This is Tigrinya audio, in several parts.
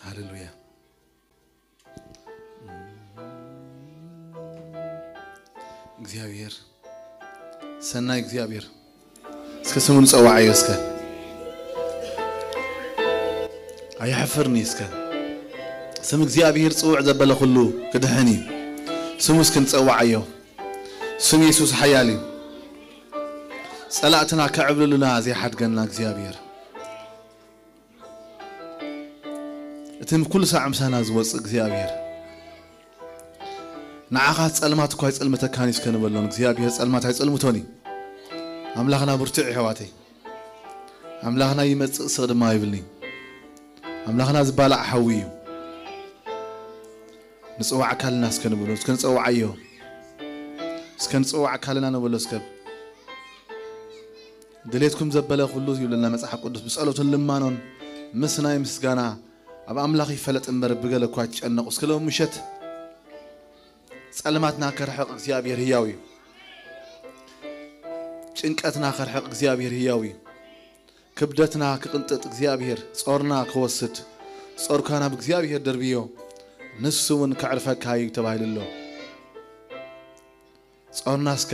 ሃሌሉያ። እግዚኣብሔር ሰናይ እግዚኣብሔር፣ እስከ ስሙ ንጸዋዓዮ። እስከ ኣየሕፍርኒ። እስከ ስም እግዚኣብሔር ጽውዕ ዘበለ ኩሉ ክድሕን እዩ። ስሙ እስከ ንጸዋዓዮ። ስም የሱስ ሓያል እዩ። ጸላእትና ከዕብልሉና ዘይሓድገና እግዚኣብሔር፣ እቲ ኩሉ ሳዕ ምሳና ዝወጽእ እግዚኣብሔር፣ ንዓኻ ጸልማት እኳ ኣይጸልምተካን እዩ እስከ ንበሎን። እግዚኣብሔር ጸልማት ኣይጸልምቶን እዩ። ኣምላኽና ብርቱዕ እዩ ኣሕዋተይ። ኣምላኽና ይመጽእ ስቕ ድማ ይብልኒ። ኣምላኽና ዝባላዕ ሓዊ እዩ። ንጽዋዕ ኣካልና እስከ ንብሎ፣ እስከ ንጸዋዓዮ። እስከ ንጽዋዕ ኣካልና ንብሎ እስከ። ድሌትኩም ዘበለ ኩሉ ይብለና መጽሓፍ ቅዱስ፣ ብጸሎትን ልማኖን ምስ ናይ ምስጋና ኣብ ኣምላኽ ይፈለጥ እምበር ብገለ እኳ ኣይትጨነቑ። እስከ ሎም ምሸት ጸልማትና ከርሕቕ እግዚኣብሔር ህያው እዩ። ጭንቀትና ከርሕቕ እግዚኣብሔር ህያው እዩ። ክብደትና ክቕንጥጥ እግዚኣብሔር፣ ጾርና ክወስድ፣ ጾርካ ናብ እግዚኣብሔር ደርብዮ፣ ንሱ እውን ከዕርፈካ እዩ ተባሂሉ ኣሎ። ጾርና እስከ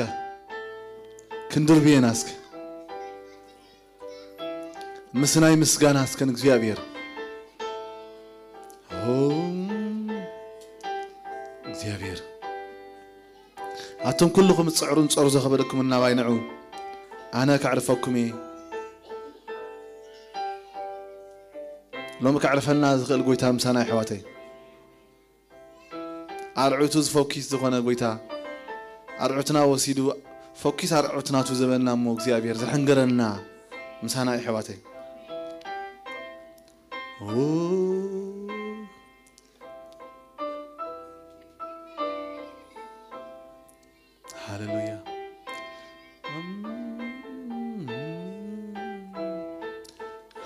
ክንድርብየና እስከ ምስ ናይ ምስጋና እስከ ንእግዚኣብሔር። ኦ እግዚኣብሔር፣ ኣቱም ኩልኹም እትጽዕሩን ጾር ዘኸበደኩም እናባይ ንዑ፣ ኣነ ከዕርፈኩም እየ። ሎሚ ከዕርፈና ዝኽእል ጎይታ ምሳና፣ ኣሕዋተይ። ኣርዑቱ ዝፈኪስ ዝኾነ ጎይታ፣ ኣርዑትና ወሲዱ፣ ፈኪስ ኣርዑት ናቱ ዝበና እሞ እግዚኣብሔር ዝሕንገረና ምሳና፣ ኣሕዋተይ። ኦ፣ ሃሌሉያ።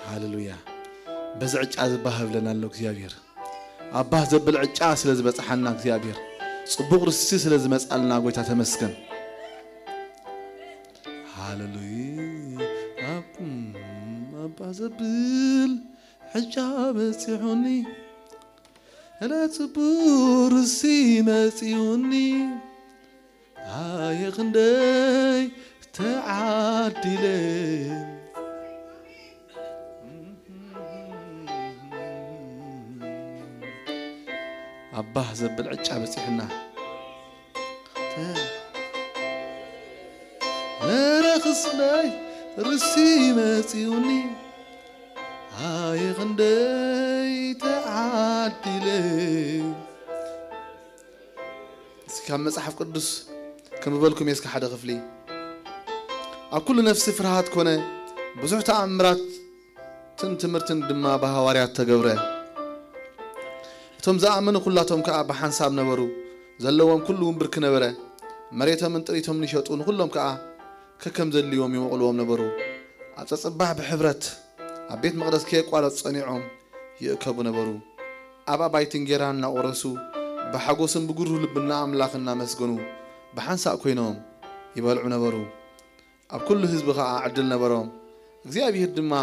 ሃሌሉያ። በዚ ዕጫ ዝባህ ብለና ኣሎ እግዚኣብሔር። ኣባህ ዘብል ዕጫ ስለ ዝበጽሓና እግዚኣብሔር፣ ጽቡቕ ርስቲ ስለ ዝመጻልና ጎይታ ተመስገን። ሃሌሉያ። ኣብ-፣ ኣባህ ዘብል ዕጫ በጺሑኒ፣ እለ ጽቡቕ ርስቲ መጺኡኒ፣ ኣየ ክንደይ ተዓዲለ። ኣባህ ዘብል ዕጫ በጺሕና። እረ ክስለይ ርሲ መጺኡኒ፣ ኣየ ክንደይ ተዓዲለ። እስኪ ካብ መጽሓፍ ቅዱስ ከንብበልኩም እየ እስከ ሓደ ክፍሊ። ኣብ ኩሉ ነፍሲ ፍርሃት ኮነ፣ ብዙሕ ተኣምራትን ትምህርትን ድማ ብሃዋርያት ተገብረ። እቶም ዝኣመኑ ኩላቶም ከኣ ብሓንሳብ ነበሩ፣ ዘለዎም ኩሉ እውን ብርኪ ነበረ። መሬቶምን ጥሪቶምን ይሸጡ፣ ንኹሎም ከኣ ከከም ዘድልዮም ይወቕልዎም ነበሩ። ኣብ ጸጽባሕ ብሕብረት ኣብ ቤት መቕደስ ከየቋረጹ ጸኒዖም ይእከቡ ነበሩ። ኣብ ኣባይቲ እንጌራ እናቖረሱ፣ ብሓጎስን ብግሩህ ልብን ንኣምላኽ እናመስገኑ፣ ብሓንሳእ ኮይኖም ይበልዑ ነበሩ። ኣብ ኩሉ ህዝቢ ኸኣ ዕድል ነበሮም። እግዚኣብሄር ድማ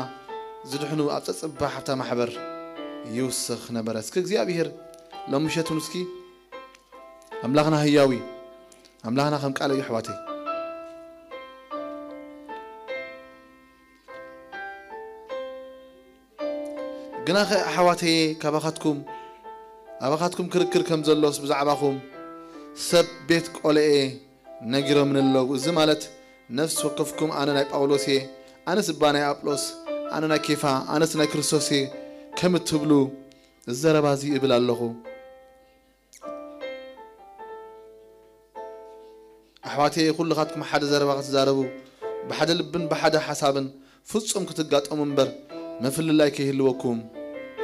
ዝድሕኑ ኣብ ጸጽባሕ ኣብታ ማሕበር ይውስኽ ነበረ። እስኪ እግዚኣብሄር ሎም ምሸት እውን እስኪ ኣምላኽና ህያው እዩ። ኣምላኽና ከም ቃል እዩ ኣሕዋተይ። ግናኸ ኣሕዋተየ ካባኻትኩም ኣባኻትኩም ክርክር ከም ዘሎስ ብዛዕባኹም ሰብ ቤት ቆልኤ ነጊሮምኒ ኣለዉ። እዚ ማለት ነፍሲ ወከፍኩም ኣነ ናይ ጳውሎስ እየ፣ ኣነስ እባ ናይ ኣጵሎስ፣ ኣነ ናይ ኬፋ፣ ኣነስ ናይ ክርስቶስ እየ ከም እትብሉ እዚ ዘረባ እዚ እብል ኣለኹ። ኣሕዋተየ ኩልኻትኩም ሓደ ዘረባ ክትዛረቡ ብሓደ ልብን ብሓደ ሓሳብን ፍጹም ክትጋጠሙ እምበር ምፍልላይ ከይህልወኩም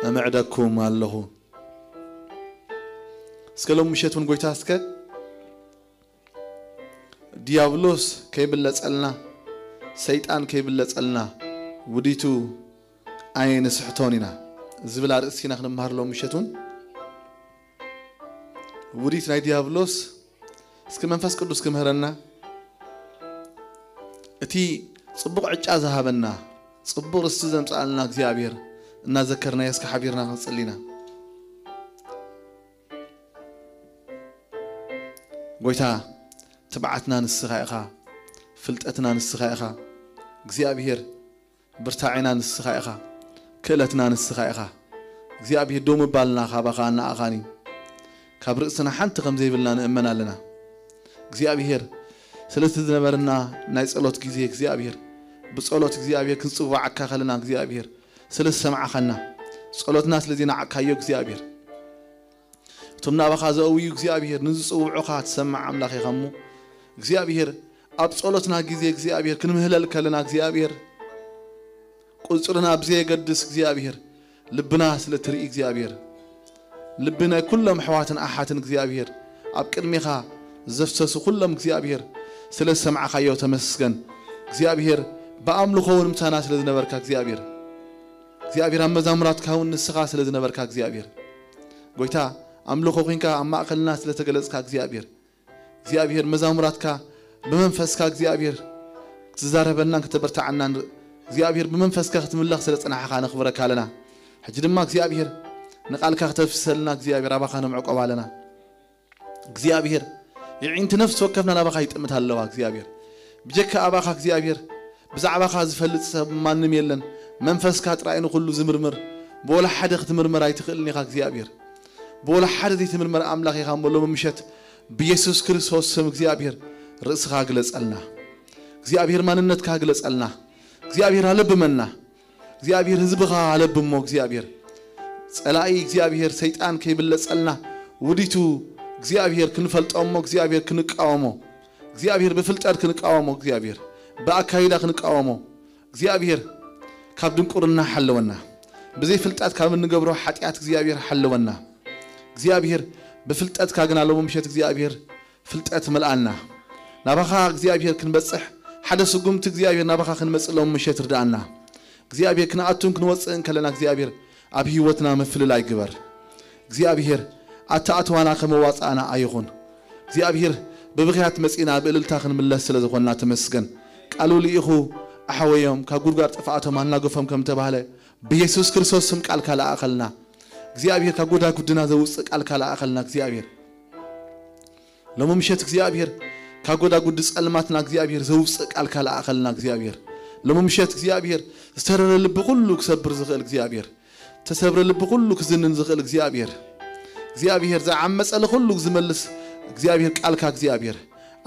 እምዕደኩም ኣለኹ። እስከ ሎም ምሸት እውን ጎይታ እስከ ዲያብሎስ ከይብለጸልና፣ ሰይጣን ከይብለጸልና ውዲቱ ኣይንስሕቶን ኢና ዝብል ኣርእስቲ ኢና ክንመሃር ሎም ምሸት እውን። ውዲት ናይ ዲያብሎስ እስኪ መንፈስ ቅዱስ ክምህረና፣ እቲ ጽቡቕ ዕጫ ዝሃበና፣ ጽቡቕ ርስቲ ዘምጽኣልና እግዚኣብሔር እናዘከርናዮ እስከ ሓቢርና ክንጽሊ ኢና። ጎይታ፣ ትብዓትና ንስኻ ኢኻ፣ ፍልጠትና ንስኻ ኢኻ። እግዚኣብሔር፣ ብርታዔና ንስኻ ኢኻ፣ ክእለትና ንስኻ ኢኻ። እግዚኣብሔር፣ ደው ምባልና ካባኻ ንኣኻን እዩ። ካብ ርእስና ሓንቲ ከም ዘይብልና ንእመን ኣለና። እግዚኣብሔር፣ ስለቲ ዝነበረና ናይ ጸሎት ግዜ እግዚኣብሔር፣ ብጸሎት እግዚኣብሔር ክንጽዋዓካ ከለና እግዚኣብሔር፣ ስለ ዝሰማዕኻና፣ ጸሎትና ስለ ዜናዕካዮ እግዚኣብሔር፣ እቶም ናባኻ ዘእውዩ እግዚኣብሔር ንዝጽውዑኻ ትሰምዕ ኣምላኽ ኢኻ እሞ፣ እግዚኣብሔር፣ ኣብ ጸሎትና ግዜ እግዚኣብሔር ክንምህለል ከለና እግዚኣብሔር፣ ቁጽርና ብዘየገድስ እግዚኣብሔር፣ ልብና ስለ ትርኢ እግዚኣብሔር፣ ልቢ ናይ ኩሎም ኣሕዋትን ኣሓትን እግዚኣብሔር፣ ኣብ ቅድሜኻ ዘፍሰሱ ኩሎም እግዚኣብሔር፣ ስለ ዝሰማዕኻዮ ተመስገን። እግዚኣብሔር፣ ብኣምልኾ እውን ምሳና ስለ ዝነበርካ እግዚኣብሔር፣ እግዚኣብሔር ኣብ መዛሙራትካ እውን ንስኻ ስለ ዝነበርካ እግዚኣብሔር፣ ጎይታ ኣምልኾ ኮይንካ ኣብ ማእከልና ስለ ተገለጽካ እግዚኣብሔር፣ እግዚኣብሔር መዛሙራትካ ብመንፈስካ እግዚኣብሔር ክትዛረበናን ከተበርትዓናን እግዚኣብሔር ብመንፈስካ ክትምለኽ ስለ ጸናሕኻ ነኽብረካ ኣለና። ሕጂ ድማ እግዚኣብሔር ንቓልካ ክተፍሰልና እግዚኣብሔር ኣባኻ ነምዕቆብ ኣለና። እግዚኣብሔር የዒንቲ ነፍሲ ወከፍና ናባኻ ይጥምት ኣለዋ እግዚኣብሔር። ብጀካ ኣባኻ እግዚኣብሔር ብዛዕባኻ ዝፈልጥ ሰብ ማንም የለን። መንፈስካ ጥራይ ንኹሉ ዝምርምር። ብወላ ሓደ ክትምርመር ኣይትኽእልን ኢኻ እግዚኣብሔር። ብወላ ሓደ ዘይትምርመር ኣምላኽ ኢኻ እሞ ሎሚ ምሸት ብየሱስ ክርስቶስ ስም እግዚኣብሔር ርእስኻ ግለጸልና። እግዚኣብሔር ማንነትካ ግለጸልና። እግዚኣብሔር ኣለብመና። እግዚኣብሔር ህዝብኻ ኣለብሞ እግዚኣብሔር። ጸላኢ እግዚኣብሔር ሰይጣን ከይብለጸልና ውዲቱ እግዚኣብሔር ክንፈልጦ እሞ እግዚኣብሔር ክንቃወሞ። እግዚኣብሔር ብፍልጠት ክንቃወሞ እግዚኣብሔር ብኣካይዳ ክንቃወሞ እግዚኣብሔር ካብ ድንቁርና ሓለወና። ብዘይ ፍልጠት ካብ እንገብሮ ሓጢኣት እግዚኣብሔር ሓለወና። እግዚኣብሔር ብፍልጠትካ ግና ሎሚ ምሸት እግዚኣብሔር ፍልጠት መልኣና። ናባኻ እግዚኣብሔር ክንበጽሕ ሓደ ስጉምቲ እግዚኣብሔር ናባኻ ክንመጽእ ሎም ምሸት ርድኣና። እግዚኣብሔር ክንኣቱን ክንወጽእን ከለና እግዚኣብሔር ኣብ ህይወትና ምፍልላይ ግበር። እግዚኣብሔር ኣተኣትዋና ከመዋጽኣና ኣይኹን። እግዚኣብሔር ብብኽያት መጺና ብእልልታ ክንምለስ ስለ ዝኾንና ተመስገን። ቃሉ ልኢኹ ኣሕወዮም ካብ ጉድጓድ ጥፍኣቶም ኣናገፎም ከም ተባህለ ብየሱስ ክርስቶስ ስም ቃልካ ለኣኸልና። እግዚኣብሔር ካብ ጎዳጉድና ዘውፅእ ቃልካ ለኣኸልና እግዚኣብሔር። ሎሚ ምሸት እግዚኣብሔር ካብ ጎዳጉዲ ጸልማትና እግዚኣብሔር ዘውፅእ ቃልካ ለኣኸልና እግዚኣብሔር። ሎሚ ምሸት እግዚኣብሔር ዝተረረ ልቢ ኩሉ ክሰብር ዝኽእል እግዚኣብሔር፣ ተሰብረ ልቢ ኩሉ ክዝንን ዝኽእል እግዚኣብሔር፣ እግዚኣብሔር ዝዓመጸ ንኹሉ ዝመልስ እግዚኣብሔር ቃልካ እግዚኣብሔር፣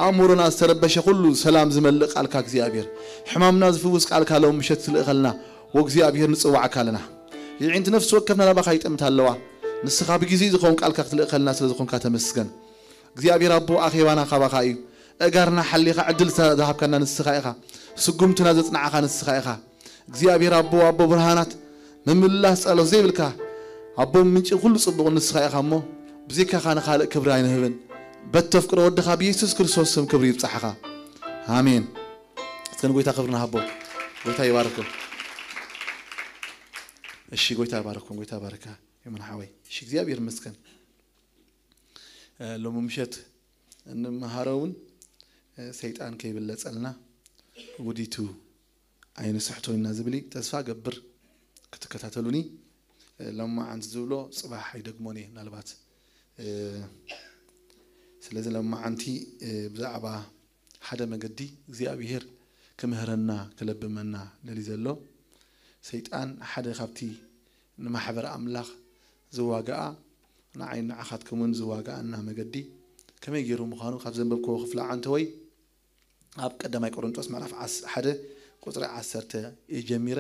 ኣእምሮና ዝተረበሸ ኩሉ ሰላም ዝመልእ ቃልካ እግዚኣብሔር፣ ሕማምና ዝፍውስ ቃልካ ሎም ምሸት ትልእኸልና ወእግዚኣብሔር ንጽዋዕካ ኣለና። የዒንቲ ነፍሲ ወከፍና ናባኻ ይጥምት ኣለዋ። ንስኻ ብግዜ ዝኸውን ቃልካ ክትልእኸልና ስለ ዝኾንካ ተመስገን። እግዚኣብሔር ኣቦ ኣኼባና ካባኻ እዩ። እጋርና ሓሊኻ ዕድል ዝሃብካና ንስኻ ኢኻ። ስጉምትና ዘጽናዕኻ ንስኻ ኢኻ። እግዚኣብሔር ኣቦ ኣቦ ብርሃናት ምምላስ ጸሎት ዘይብልካ ኣቦ ምንጪ ኩሉ ጽቡቕ ንስኻ ኢኻ እሞ ብዘይካኻ ንኻልእ ክብሪ ኣይንህብን። በተፍቅሮ ወድኻ ብየሱስ ክርስቶስ ስም ክብሪ ይብጻሕኻ። ኣሜን። እስከ ንጎይታ ክብሪ ንሃቦ። ጎይታ ይባርኩም። እሺ ጎይታ ይባርኩም። ጎይታ ይባርካ። የመን ሓወይ እሺ እግዚኣብሔር ይመስገን። ሎሚ ምሸት እንመሃሮ እውን ሰይጣን ከይብለጸልና ውዲቱ ኣይንስሕቶን ኢና ዝብል እዩ። ተስፋ ገብር ክትከታተሉኒ። ሎማዓንቲ ዝብሎ ጽባሕ ኣይደግሞን እየ ምናልባት። ስለዚ ሎማዓንቲ ብዛዕባ ሓደ መገዲ እግዚኣብሔር ክምህረና ክለብመና ደሊ ዘሎ ሰይጣን ሓደ ካብቲ ንማሕበር ኣምላኽ ዝዋጋኣ ንዓይ ንዓኻትኩምን ዝዋጋኣና መገዲ ከመይ ገይሩ ምዃኑ ካብ ዘንበብክዎ ክፍለ ዓንተወይ ኣብ ቀዳማይ ቆሮንጦስ ምዕራፍ ዓስ- ሓደ ቁፅሪ ዓሰርተ እየ ጀሚረ።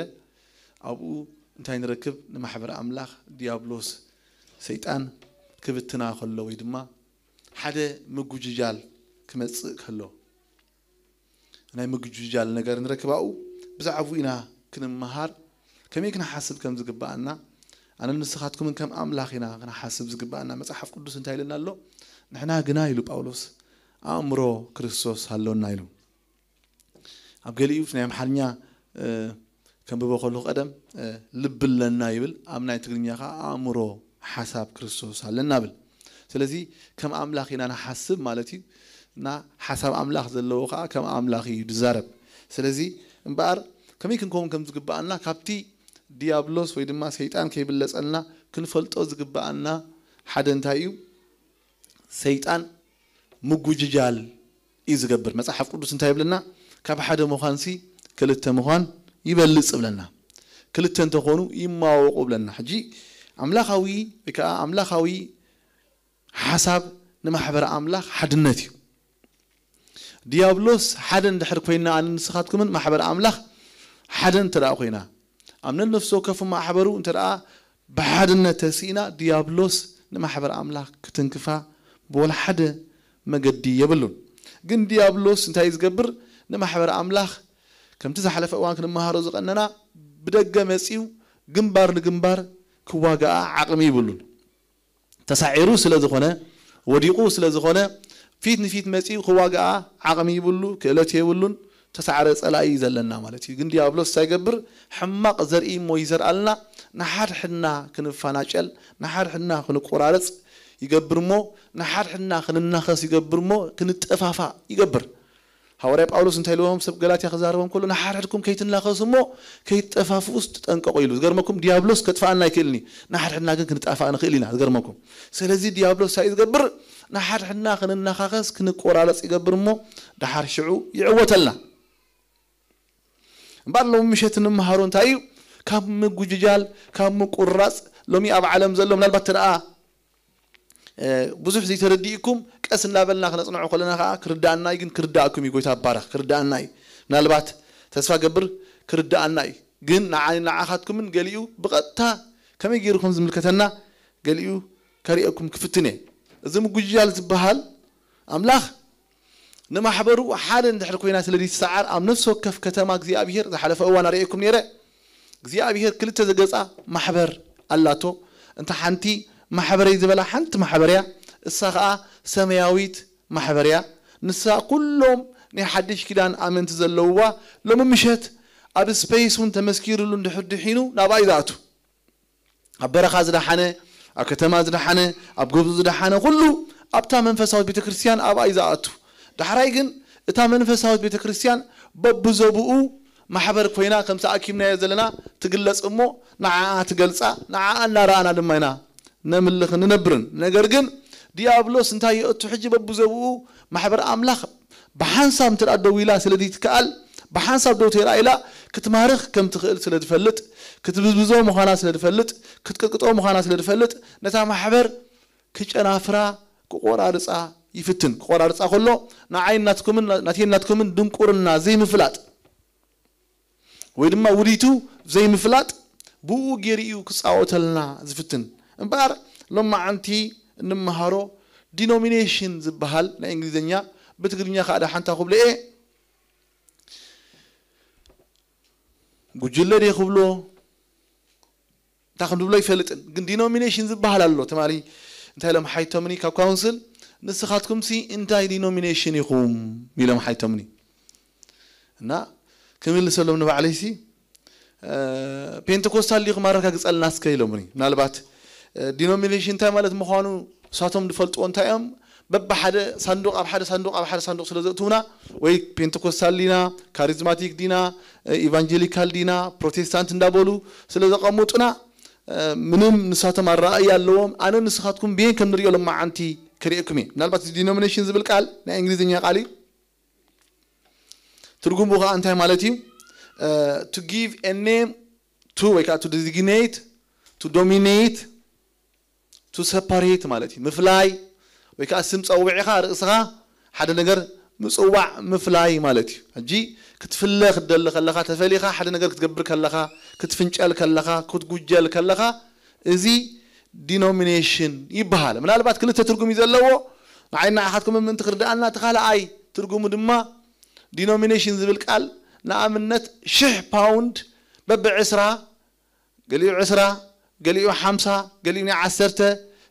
ኣብኡ እንታይ ንረክብ? ንማሕበር ኣምላኽ ዲያብሎስ ሰይጣን ክብትና ከሎ ወይ ድማ ሓደ ምጉጅጃል ክመፅእ ከሎ ናይ ምጉጅጃል ነገር ንረክብ ኣብኡ። ብዛዕባኡ ኢና ክንመሃር ከመይ ክንሓስብ ከም ዝግብኣና ኣነ ንስኻትኩምን ከም ኣምላኽ ኢና ክንሓስብ ዝግብኣና። መፅሓፍ ቅዱስ እንታይ ኢለና ኣሎ? ንሕና ግና ኢሉ ጳውሎስ ኣእምሮ ክርስቶስ ኣሎና ኢሉ። ኣብ ገሊኡ ናይ ኣምሓርኛ ከንብቦ ከለኹ ቀደም ልቢ ኣለና ይብል፣ ኣብ ናይ ትግርኛ ከዓ ኣእምሮ ሓሳብ ክርስቶስ ኣለና ብል። ስለዚ ከም ኣምላኽ ኢና ንሓስብ ማለት እዩ እና ሓሳብ ኣምላኽ ዘለዎ ከዓ ከም ኣምላኽ እዩ ዝዛረብ። ስለዚ እምበኣር ከመይ ክንከውን ከም ዝግብኣና ካብቲ ዲያብሎስ ወይ ድማ ሰይጣን ከይብለጸልና ክንፈልጦ ዝግብኣና ሓደ እንታይ እዩ? ሰይጣን ምጉጅጃል እዩ ዝገብር። መጽሓፍ ቅዱስ እንታይ ይብለና? ካብ ሓደ ምዃንሲ ክልተ ምዃን ይበልጽ ይብለና። ክልተ እንተኾኑ ይማወቑ ይብለና። ሕጂ ኣምላኻዊ ወይ ከዓ ኣምላኻዊ ሓሳብ ንማሕበረ ኣምላኽ ሓድነት እዩ። ዲያብሎስ ሓደ እንድሕር ኮይና ኣነ ንስኻትኩምን ማሕበረ ኣምላኽ ሓደ እንተ ደኣ ኮይና ኣብ ነነፍሲ ወከፍ ማሕበሩ እንተ ደኣ ብሓድነት ተሲእና ዲያብሎስ ንማሕበረ ኣምላኽ ክትንክፋ ብወላ ሓደ መገዲ የብሉን። ግን ዲያብሎስ እንታይ እዩ ዝገብር? ንማሕበረ ኣምላኽ ከምቲ ዝሓለፈ እዋን ክንመሃሮ ዝቐነና ብደገ መጺኡ ግንባር ንግንባር ክዋጋኣ ዓቕሚ ይብሉን። ተሳዒሩ ስለ ዝኾነ ወዲቑ ስለ ዝኾነ ፊት ንፊት መጺኡ ክዋጋኣ ዓቕሚ ይብሉ ክእለት የብሉን። ተሳዕረ ጸላኢ እዩ ዘለና ማለት እዩ። ግን ዲያብሎስ እንታይ ይገብር? ሕማቕ ዘርኢ እሞ ይዘርኣልና። ንሓድሕድና ክንፈናጨል ንሓድሕድና ክንቆራረጽ ይገብር እሞ ንሓድሕድና ክንናኸስ ይገብር እሞ ክንጠፋፋእ ይገብር። ሃዋርያ ጳውሎስ እንታይ ኢልዎም ሰብ ገላትያ ክዛረቦም ከሎ ንሓድሕድኩም ከይትናኸሱ እሞ ከይትጠፋፍኡስ ትጠንቀቑ ኢሉ። ዝገርመኩም ዲያብሎስ ከጥፋኣና ኣይክእልን እዩ። ንሓድሕድና ግን ክንጣፋእ ንኽእል ኢና። ዝገርመኩም ስለዚ ዲያብሎስ እንታይ እዩ ዝገብር? ንሓድሕድና ክንናኻኸስ ክንቆራረጽ ይገብር እሞ ደሓር ሽዑ ይዕወተልና። እምበኣር ሎሚ ምሸት እንመሃሮ እንታይ እዩ? ካብ ምጉጅጃል ካብ ምቁርራጽ ሎሚ ኣብ ዓለም ዘሎ ምናልባት ተደኣ ብዙሕ ዘይተረዲእኩም ቀስ እናበልና ክነፅንዖ ከለና ከዓ ክርዳኣና እዩ። ግን ክርዳእኩም እዩ። ጎይታ ባረኽ ክርዳኣና እዩ። ምናልባት ተስፋ ገብር ክርዳኣና እዩ። ግን ንዓይ ንዓኻትኩምን ገሊኡ ብቐጥታ ከመይ ገይሩ ከም ዝምልከተና ገሊኡ ከርእየኩም ክፍትን እየ። እዚ ምጉጅጃል ዝበሃል ኣምላኽ ንማሕበሩ ሓደ እንድሕር ኮይና ስለ ዘይትሰዓር ኣብ ነፍሲ ወከፍ ከተማ እግዚኣብሔር ዝሓለፈ እዋን ኣርእየኩም ነይረ እግዚኣብሔር ክልተ ዘገጻ ማሕበር ኣላቶ። እንተ ሓንቲ ማሕበረይ ዝበላ ሓንቲ ማሕበር እያ። እሳ ኸዓ ሰማያዊት ማሕበር እያ። ንሳ ኩሎም ናይ ሓድሽ ኪዳን ኣመንቲ ዘለውዋ ሎሚ ምሸት ኣብ ስፔስ እውን ተመስኪርሉ እንድሕር ድሒኑ ናብኣ እዩ ዝኣቱ። ኣብ በረኻ ዝደሓነ ኣብ ከተማ ዝደሓነ ኣብ ገብዙ ዝደሓነ ኩሉ ኣብታ መንፈሳዊት ቤተ ክርስቲያን ኣብኣ እዩ ዝኣቱ። ዳሕራይ ግን እታ መንፈሳዊት ቤተ ክርስቲያን በብዘብኡ ማሕበር ኮይና ከምቲ ኣኪብናዮ ዘለና ትግለጽ እሞ ንዓኣ ትገልጻ ንዓኣ እናረኣና ድማ ኢና ነምልኽ ንነብርን። ነገር ግን ዲያብሎስ እንታይ የእቱ ሕጂ በብዘብኡ ማሕበር ኣምላኽ ብሓንሳብ እንተ ደው ኢላ ስለ ዘይትከኣል ብሓንሳብ ደው ተይራ ኢላ ክትማርኽ ከም ትኽእል ስለ ዝፈልጥ ክትብዝብዞ ምዃና ስለ ዝፈልጥ ክትቅጥቅጦ ምዃና ስለ ዝፈልጥ ነታ ማሕበር ክጨናፍራ ክቆራርፃ ይፍትን። ክቆራርፃ ከሎ ንዓይ ናትኩምን ናተይ ናትኩምን ድንቁርና ዘይምፍላጥ ወይ ድማ ውዲቱ ዘይምፍላጥ ብኡ ገይሩ እዩ ክፃወተልና ዝፍትን። እምበኣር ሎማዓንቲ እንመሃሮ ዲኖሚኔሽን ዝበሃል ናይ እንግሊዝኛ ብትግርኛ ከዓ ደሓንታ ክብሎ እየ ጉጅለ ድየ ክብሎ እንታይ ከም ዝብሎ ይፈልጥን ግን ዲኖሚኔሽን ዝበሃል ኣሎ ትማሊ እንታይ ኢሎም ሓይቶምኒ ካብ ካውንስል ንስኻትኩም ሲ እንታይ ዲኖሚኔሽን ኢኹም ኢሎም ሓይቶምኒ እና ክምልሰሎም ንባዕለይ ሲ ፔንቴኮስታል ዲኹም ኣረጋግፀልና እስከ ኢሎምኒ ምናልባት ዲኖሚኔሽን እንታይ ማለት ምዃኑ እሳቶም ዝፈልጥዎ እንታይ እዮም በብሓደ ሳንዱቕ ኣብ ሓደ ሳንዱቕ ኣብ ሓደ ሳንዱቕ ስለ ዘእትውና ወይ ፔንቴኮስታል ዲና ካሪዝማቲክ ዲና ኢቫንጀሊካል ዲና ፕሮቴስታንት እንዳበሉ ስለ ዘቐምጡና ምንም ንሳቶም ኣረኣእያ ኣለዎም ኣነ ንስኻትኩም ብየን ከም ንሪኦ ሎማዓንቲ ክርእየኩም እየ ምናልባት ዲኖሚኔሽን ዝብል ቃል ናይ እንግሊዝኛ ቃል እዩ ትርጉሙ ከዓ እንታይ ማለት እዩ to give a name to ወይ ከዓ to designate to dominate to separate ማለት እዩ ምፍላይ ወይ ከዓ ስም ፀውዒኻ ርእስኻ ሓደ ነገር ምፅዋዕ ምፍላይ ማለት እዩ ሕጂ ክትፍለ ክትደሊ ከለኻ ተፈሊኻ ሓደ ነገር ክትገብር ከለኻ ክትፍንጨል ከለኻ ክትጉጀል ከለኻ እዚ ዲኖሚኔሽን ይበሃል ምናልባት ክልተ ትርጉም እዩ ዘለዎ ንዓይ ንዓኻትኩም ምእንቲ ክርድኣና እቲ ካልኣይ ትርጉሙ ድማ ዲኖሚኔሽን ዝብል ቃል ንኣብነት ሽሕ ፓውንድ በብዕስራ ገሊኡ ዕስራ ገሊኡ ሓምሳ ገሊኡ ናይ ዓሰርተ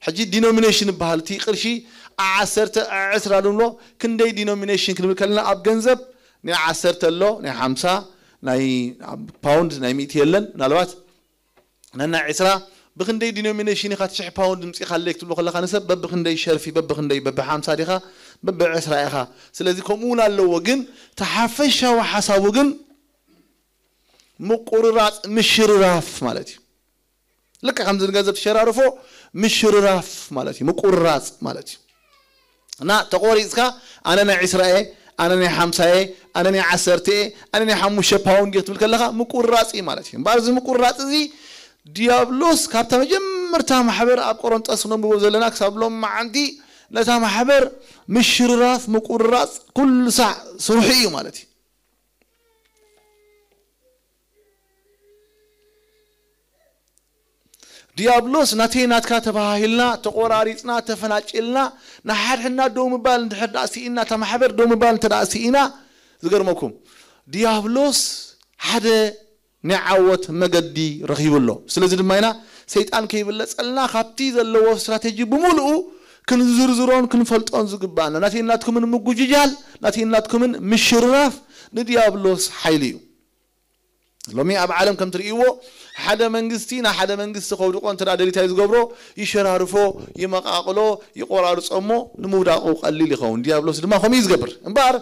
ሕጂ ዲኖሚኔሽን ይበሃል እቲ ቅርሺ ዓሰርተ ዕስራ ንብሎ ክንደይ ዲኖሚኔሽን ክንብል ከለና ኣብ ገንዘብ ናይ ዓሰርተ ኣሎ ናይ ሓምሳ ናይ ፓውንድ ናይ ሚእቲ የለን ምናልባት ነና ዕስራ ብክንደይ ዲኖሚኔሽን ኢኻ ትሽሕ ፓውንድ ምፂኻለይ ክትብሎ ከለኻ ንሰብ በብክንደይ ሸርፊ በብክንደይ በብሓምሳ ዲኻ በብዕስራ ኢኻ ስለዚ ከምኡ እውን ኣለዎ ግን ተሓፈሻዊ ሓሳቡ ግን ምቁርራፅ ምሽርራፍ ማለት እዩ ልክ ከምዚ ንገንዘብ ትሸራርፎ ምሽርራፍ ማለት እዩ ምቁርራፅ ማለት እዩ እና ተቆሪፅካ ኣነ ናይ ዕስራ እየ፣ ኣነ ናይ ሓምሳ እየ፣ ኣነ ናይ ዓሰርተ እየ፣ ኣነ ናይ ሓሙሽተ ፓውንድ እየ ክትብል ከለኻ ምቁርራፅ እዩ ማለት እዩ። እምበኣር እዚ ምቁርራፅ እዚ ዲያብሎስ ካብታ መጀመርታ ማሕበር ኣብ ቆሮንጦስ ነንብቦ ዘለና ክሳብ ሎም መዓንቲ ነታ ማሕበር ምሽርራፍ ምቁርራፅ ኩሉ ሳዕ ስርሑ እዩ ማለት እዩ። ዲያብሎስ ናተይ ናትካ ተባሃሂልና ተቆራሪፅና ተፈናጭልና ንሓድሕና ደው ምባል እንድሕር ደኣ ስኢና እታ ማሕበር ደው ምባል እንተ ደኣ ስኢና ዝገርመኩም ዲያብሎስ ሓደ ናይ ዓወት መገዲ ረኺቡ ኣሎ። ስለዚ ድማ ኢና ሰይጣን ከይብለጸልና ካብቲ ዘለዎ ስትራቴጂ ብምሉኡ ክንዝርዝሮን ክንፈልጦን ዝግባኣና ናተይ ናትኩምን ምጉጅጃል ናተይ ናትኩምን ምሽርራፍ ንዲያብሎስ ሓይሊ እዩ። ሎሚ ኣብ ዓለም ከም ትርእይዎ ሓደ መንግስቲ ናብ ሓደ መንግስቲ ከውድቆ እንተ ደሊታይ ዝገብሮ ይሸራርፎ፣ ይመቃቅሎ፣ ይቆራርጾ እሞ ንምውዳቁ ቀሊል ይኸውን። ዲያብሎስ ድማ ከምኡ እዩ ዝገብር። እምበኣር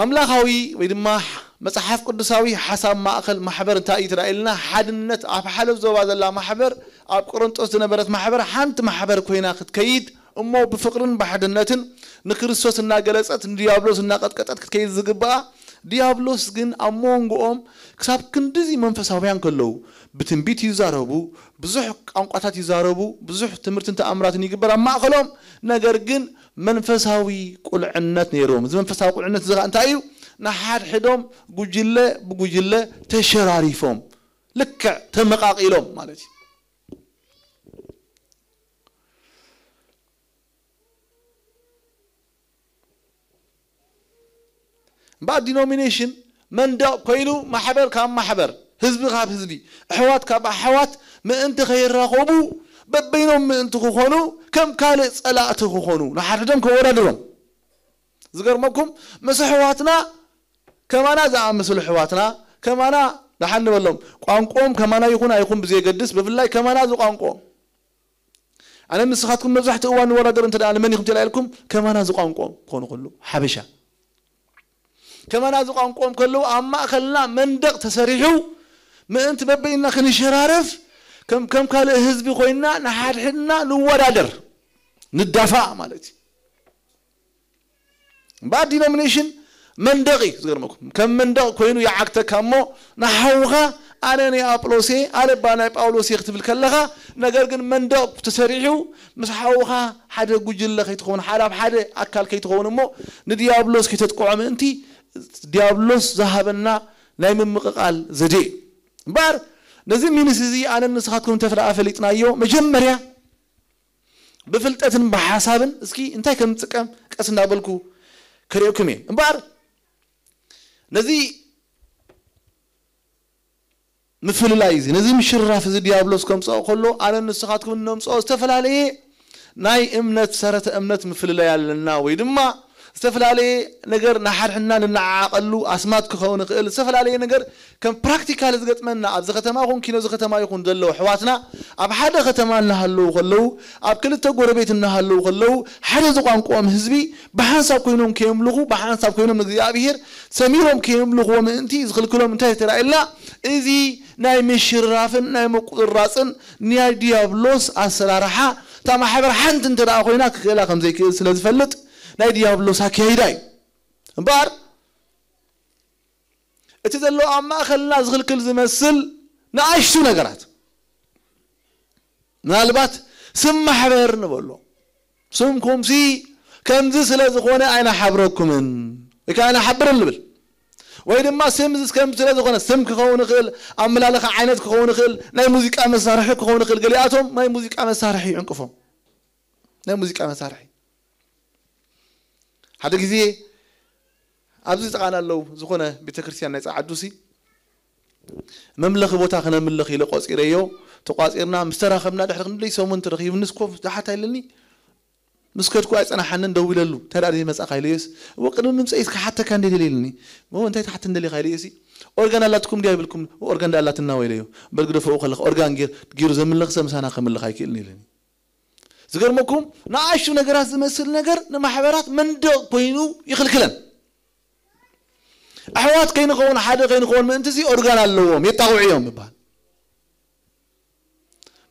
ኣምላኻዊ ወይ ድማ መጽሓፍ ቅዱሳዊ ሓሳብ ማእኸል ማሕበር እንታይ እዩ ትረኣየልና? ሓድነት ኣብ ሓደ ዞባ ዘላ ማሕበር ኣብ ቆሮንጦስ ዝነበረት ማሕበር ሓንቲ ማሕበር ኮይና ክትከይድ እሞ ብፍቕርን ብሓድነትን ንክርስቶስ እናገለጸት ንዲያብሎስ እናቐጥቀጠት ክትከይድ ዝግብኣ ዲያብሎስ ግን ኣብ መንጎኦም ክሳብ ክንድዚ መንፈሳውያን ከለዉ ብትንቢት ይዛረቡ፣ ብዙሕ ቋንቋታት ይዛረቡ፣ ብዙሕ ትምህርትን ተኣምራትን ይግበር ኣብ ማእኸሎም። ነገር ግን መንፈሳዊ ቁልዕነት ነይርዎም። እዚ መንፈሳዊ ቁልዕነት እዚ እንታይ እዩ? ንሓድሕዶም ጉጅለ ብጉጅለ ተሸራሪፎም ልክዕ ተመቃቂሎም ማለት እዩ። እምበኣር ዲኖሚኔሽን መንደቕ ኮይኑ ማሕበር ካብ ማሕበር ህዝቢ ካብ ህዝቢ ኣሕዋት ካብ ኣሕዋት ምእንቲ ከይራኸቡ በበይኖም ምእንቲ ክኾኑ ከም ካልእ ጸላእቲ ክኾኑ ንሓድሕዶም ከወዳድሮም ዝገርመኩም ምስ ኣሕዋትና ከማና ዝኣመስሉ ኣሕዋትና ከማና ደሓን ንበሎም ቋንቋኦም ከማና ይኹን ኣይኹን ብዘየገድስ ብፍላይ ከማና ዝቋንቋኦም ኣነ ንስኻትኩም መብዛሕትኡ እዋን ንወዳደር እንተ ደኣ ንመን ኢኹም ተላኢልኩም ከማና ዝቋንቋ ክኾኑ ከለዉ ሓበሻ ከማና ዝቋንቋኦም ከለዉ ኣብ ማእከልና መንደቕ ተሰሪሑ ምእንቲ በበይና ክንሸራረፍ ከም ከም ካልእ ህዝቢ ኮይና ንሓድሕድና ንወዳደር ንዳፋእ ማለት እዩ እምበኣር ዲኖሚኔሽን መንደቕ እዩ ዝገርመኩም ከም መንደቕ ኮይኑ ይዓግተካ እሞ ንሓውኻ ኣነ ናይ ኣጵሎስ እየ ኣነ ባ ናይ ጳውሎስ እየ ክትብል ከለኻ ነገር ግን መንደቕ ተሰሪሑ ምስ ሓውኻ ሓደ ጉጅለ ከይትኸውን ሓደ ኣብ ሓደ ኣካል ከይትኸውን እሞ ንዲያብሎስ ከይተጥቅዖ ምእንቲ ዲያብሎስ ዝሃበና ናይ ምምቕቓል ዘዴ እዩ እምበኣር ነዚ ሚንስ እዚ ኣነ ንስኻትኩም እንተፍለኣ ፈሊጥናዮ መጀመርያ ብፍልጠትን ብሓሳብን እስኪ እንታይ ከም ዝጥቀም ቀስ እናበልኩ ከርእየኩም እየ እምበኣር ነዚ ምፍልላይ እዚ ነዚ ምሽርራፍ እዚ ዲያብሎስ ከምፅኦ ከሎ ኣነ ንስኻትኩም እነምፅኦ ዝተፈላለየ ናይ እምነት ሰረተ እምነት ምፍልላይ ኣለና ወይ ድማ ዝተፈላለየ ነገር ንሓድሕና ንነዓዓቐሉ ኣስማት ክኸውን ይኽእል ዝተፈላለየ ነገር ከም ፕራክቲካል ዝገጥመና ኣብዚ ከተማ ይኹን ኪኖ እዚ ከተማ ይኹን ዘለዉ ኣሕዋትና ኣብ ሓደ ከተማ እናሃለዉ ከለዉ ኣብ ክልተ ጎረቤት እናሃለዉ ከለዉ ሓደ ዝቋንቋኦም ህዝቢ ብሓንሳብ ኮይኖም ከየምልኹ ብሓንሳብ ኮይኖም ንእግዚኣብሄር ሰሚሮም ከየምልኽዎ ምእንቲ ዝኽልክሎም እንታይ ተራእየልና እዚ ናይ ምሽርራፍን ናይ ምቁርራፅን ናይ ዲያብሎስ ኣሰራርሓ እታ ማሕበር ሓንቲ እንተ ደኣ ኮይና ክኽእላ ከም ዘይክእል ስለ ዝፈልጥ ናይ ዲያብሎስ ኣካይዳ እዩ እምበኣር እቲ ዘሎ ኣብ ማእኸልና ዝኽልክል ዝመስል ንኣሽቱ ነገራት ምናልባት ስም ማሕበር ንበሎ ስምኩምሲ ከምዚ ስለ ዝኾነ ኣይንሓብረኩምን ወይ ከዓ ኣይንሓብርን ንብል ወይ ድማ ስም ከምዚ ስለ ዝኾነ ስም ክኸውን ይኽእል ኣመላለኸ ዓይነት ክኸውን ይኽእል ናይ ሙዚቃ መሳርሒ ክኸውን ይኽእል ገሊኣቶም ናይ ሙዚቃ መሳርሒ ይዕንቅፎም ናይ ሙዚቃ መሳርሒ ሓደ ግዜ ኣብዚ ጥቓና ኣለዉ ዝኾነ ቤተክርስትያን ናይ ጸዓዱሲ መምለኺ ቦታ ክነምልኽ ኢለ ቆጺረዮ ተቋጺርና ምስ ተራኸብና ድሕሪ ክንደይ ሰሙን ተረኺብኒ እስኮ ዝሓት ኣይለኒ ምስ ከድኩ ኣይጸናሓንን ደው ኢለሉ እንታይ ደኣ መጻኻ ኢለዮስ እወ ቅድሚ ምምጸኢስ ክሓተካ እንደ ኢለኒ እወ እንታይ ትሓት እንደሊኻ ኢለዮሲ ኦርጋን ኣላትኩም ድያ ይብልኩም ኦርጋን ዳ ኣላትና ወ ኢለዮ በል ግደፈኡ ከለኻ ኦርጋን ጊሩ ዘምልኽ ሰብ ምሳና ከምልኽ ኣይክእልን ኢለኒ ዝገርመኩም ንኣሽቱ ነገራት ዝመስል ነገር ንማሕበራት መንደቕ ኮይኑ ይኽልክለን ኣሕዋት ከይንኸውን ሓደ ከይንኸውን ምእንቲ እዚ ኦርጋን ኣለዎም የጣቕዑ እዮም ይበሃል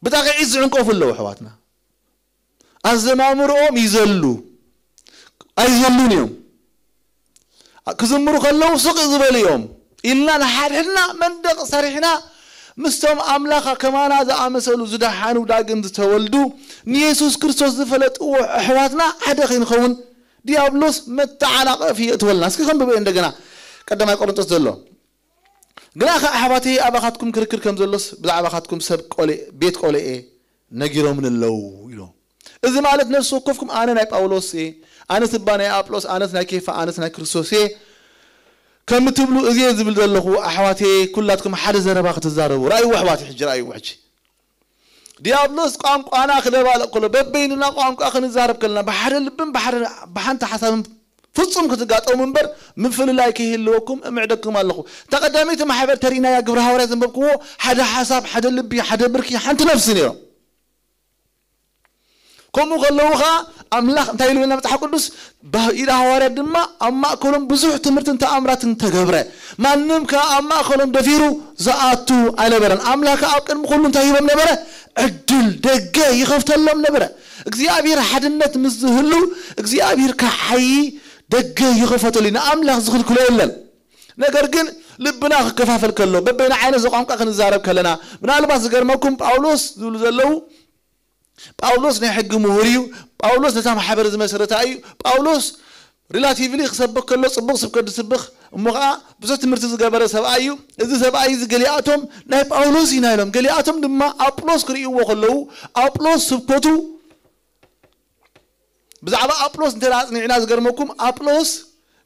ብጣቕዒት ዝዕንቀፉ ኣለዉ ኣሕዋትና ኣዘማምርኦም ይዘሉ ኣይዘሉን እዮም። ክዝምሩ ከለዉ ስቕ ዝበሉ እዮም ኢልና ንሓድሕድና መንደቕ ሰሪሕና፣ ምስቶም ኣምላኻ ከማና ዝኣመሰሉ ዝደሓኑ ዳግም ዝተወልዱ ንየሱስ ክርስቶስ ዝፈለጥዎ ኣሕዋትና ሓደ ከይንኸውን ዲያብሎስ መተዓናቐፊ የእትወልና። እስኪ ከንብበ እንደገና ቀዳማይ ቆሮንቶስ ዘሎ። ግና ከ ኣሕዋተይ ኣባኻትኩም ክርክር ከም ዘሎስ ብዛዕባኻትኩም ሰብ ቆሌ ቤት ቆሌኤ ነጊሮምን ኣለዉ ኢሎ። እዚ ማለት ነፍሲ ወከፍኩም ኣነ ናይ ጳውሎስ እየ፣ ኣነስ እባ ናይ ኣጵሎስ፣ ኣነስ ናይ ኬፋ፣ ኣነስ ናይ ክርስቶስ እየ ከም ትብሉ እዚ እየ ዝብል ዘለኹ። ኣሕዋተይ ኩላትኩም ሓደ ዘረባ ክትዛረቡ ራእይዎ ኣሕዋተይ፣ ሕጂ ራእይዎ ሕጂ። ዲያብሎስ ቋንቋና ክደባለቕ ከሎ በበይንና ቋንቋ ክንዛረብ ከለና ብሓደ ልብን ብሓደ ብሓንቲ ሓሳብን ፍጹም ክትጋጠሙ እምበር ምፍልላይ ከይህልወኩም እምዕደኩም ኣለኹ። እታ ቀዳመይቲ ማሕበር ተሪእናያ ግብረ ሃዋርያ ዘንበብክዎ ሓደ ሓሳብ፣ ሓደ ልቢ፣ ሓደ ብርኪ፣ ሓንቲ ነፍሲ ነይሮም። ከምኡ ከለዉ ኸዓ ኣምላኽ እንታይ ኢሉ ኢልና መጽሓፍ ቅዱስ? ኢድ ሃዋርያት ድማ ኣብ ማእከሎም ብዙሕ ትምህርትን ተኣምራትን ተገብረ። ማንም ከኣ ኣብ ማእከሎም ደፊሩ ዝኣቱ ኣይነበረን። ኣምላኽ ከኣ ኣብ ቅድሚ ኩሉ እንታይ ሂቦም ነበረ? ዕድል ደገ ይኸፍተሎም ነበረ። እግዚኣብሔር ሓድነት ምስ ዝህሉ እግዚኣብሔር ከዓይ ደገ ይኸፈተሉ እዩ። ንኣምላኽ ዝኽልክሎ የለን። ነገር ግን ልብና ክከፋፈል ከሎ በበይና ዓይነት ቋንቋ ክንዛረብ ከለና ምናልባት ዝገርመኩም ጳውሎስ ዝብሉ ዘለዉ ጳውሎስ ናይ ሕጊ ምሁር እዩ። ጳውሎስ ነታ ማሕበር ዝመሰረታ እዩ። ጳውሎስ ሪላቲቭሊ ክሰብኽ ከሎ ጽቡቕ ስብከት ዝስብኽ እሞ ኸዓ ብዙሕ ትምህርቲ ዝገበረ ሰብኣይ እዩ። እዚ ሰብኣይ እዚ ገሊኣቶም ናይ ጳውሎስ ኢና ኢሎም፣ ገሊኣቶም ድማ ኣጵሎስ ክርእይዎ ከለዉ ኣጵሎስ ስብከቱ ብዛዕባ ኣጵሎስ እንተ ኣጽኒዕና ዝገርመኩም ኣጵሎስ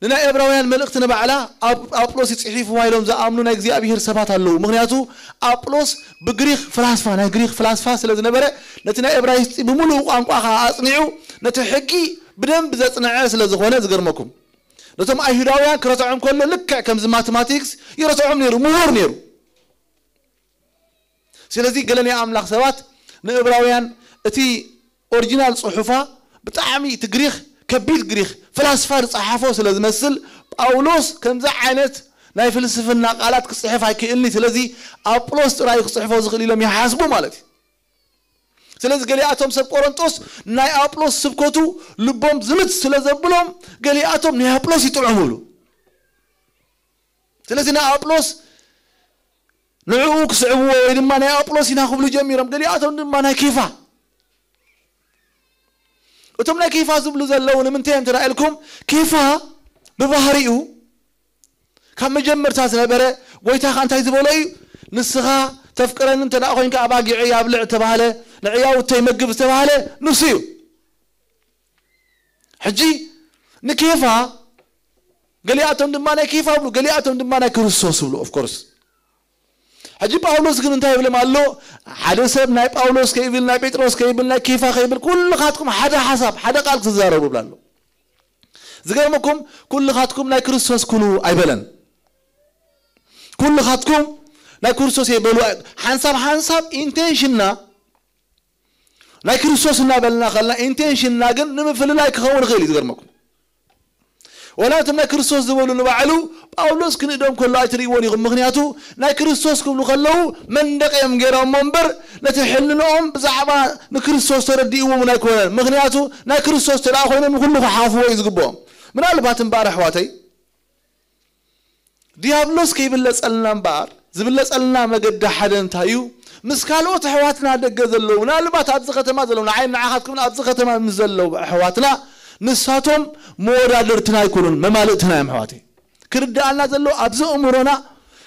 ንናይ ዕብራውያን መልእኽቲ ንባዕላ ኣብ ኣጵሎስ ይጽሒፍዋ ኢሎም ዝኣምኑ ናይ እግዚኣብሔር ሰባት ኣለዉ። ምኽንያቱ ኣጵሎስ ብግሪኽ ፍላስፋ ናይ ግሪኽ ፍላስፋ ስለ ዝነበረ ነቲ ናይ ዕብራይስጢ ብምሉእ ቋንቋ ከኣ ኣጽኒዑ ነቲ ሕጊ ብደንብ ዘጽንዐ ስለ ዝኾነ ዝገርመኩም ነቶም ኣይሁዳውያን ክረትዖም ከሎ ልክዕ ከምዚ ማቴማቲክስ ይረትዖም ነይሩ፣ ምሁር ነይሩ። ስለዚ ገለ ናይ ኣምላኽ ሰባት ንእብራውያን እቲ ኦሪጂናል ጽሑፋ ብጣዕሚ እቲ ግሪኽ ከቢድ ግሪኽ ፍላስፋ ዝጸሓፎ ስለ ዝመስል ጳውሎስ ከምዚ ዓይነት ናይ ፍልስፍና ቃላት ክጽሕፍ ኣይክእልኒ ስለዚ ኣጵሎስ ጥራይ ክጽሕፎ ዝኽእል ኢሎም ይሓስቡ ማለት እዩ። ስለዚ ገሊኣቶም ሰብ ቆሮንጦስ ናይ ኣጵሎስ ስብከቱ ልቦም ዝምት ስለ ዘብሎም ገሊኣቶም ናይ ኣጵሎስ ይጥዑም ይብሉ። ስለዚ ንኣጵሎስ ንዕኡ ክስዕብዎ ወይ ድማ ናይ ኣጵሎስ ኢና ክብሉ ጀሚሮም። ገሊኣቶም ድማ ናይ ኬፋ። እቶም ናይ ኬፋ ዝብሉ ዘለዉ ንምንታይ እዮም ተራእልኩም? ኬፋ ብባህሪኡ ካብ መጀመርታ ዝነበረ ጎይታኻ እንታይ ዝበሎ እዩ? ንስኻ ተፍቅረኒ እንተ ደኣ ኮይንካ ኣባጊዐይ ኣብልዕ ዝተባህለ ንዕያውተይ መግብ ዝተባህለ ንሱ እዩ። ሕጂ ንኬፋ ገሊኣቶም ድማ ናይ ኬፋ ብሉ፣ ገሊኣቶም ድማ ናይ ክርስቶስ ብሉ። ኦፍኮርስ ሕጂ ጳውሎስ ግን እንታይ ይብሎም ኣሎ? ሓደ ሰብ ናይ ጳውሎስ ከይብል ናይ ጴጥሮስ ከይብል ናይ ኬፋ ከይብል ኩልኻትኩም ሓደ ሓሳብ ሓደ ቃል ክትዛረቡ ይብላ ኣሎ። ዝገርመኩም ኩልኻትኩም ናይ ክርስቶስ ኩኑ ኣይበለን። ኩልኻትኩም ናይ ክርስቶስ የበሉ። ሓንሳብ ሓንሳብ ኢንቴንሽንና ናይ ክርስቶስ እናበልና ከለና ኢንቴንሽንና ግን ንምፍልላይ ክኸውን ይኽእል እዩ። ዝገርመኩም ወላ እቶም ናይ ክርስቶስ ዝበሉ ንባዕሉ ጳውሎስ ክንእዶም ከሎ ኣይትርእይዎን ኢኹም። ምኽንያቱ ናይ ክርስቶስ ክብሉ ከለዉ መንደቕ እዮም ገይሮሞ እምበር ነቲ ሕልንኦም ብዛዕባ ንክርስቶስ ተረዲእዎም እውን ኣይኮነን። ምኽንያቱ ናይ ክርስቶስ ተደኣ ኮይኖም ንኩሉ ክሓፍዎ እዩ ዝግብኦም። ምናልባት እምበኣር ኣሕዋተይ ዲያብሎስ ከይብለጸልና እምበኣር ዝብለጸልና መገዲ ሓደ እንታይ እዩ? ምስ ካልኦት ኣሕዋትና ደገ ዘለዉ ምናልባት ኣብዚ ከተማ ዘለዉ ንዓይ ንዓኻትኩም ኣብዚ ከተማ ምስ ዘለዉ ኣሕዋትና ንሳቶም መወዳድርትና ኣይኮኑን መማልእትና እዮም ኣሕዋተይ። ክርድኣና ዘለዎ ኣብዚ ኣእምሮና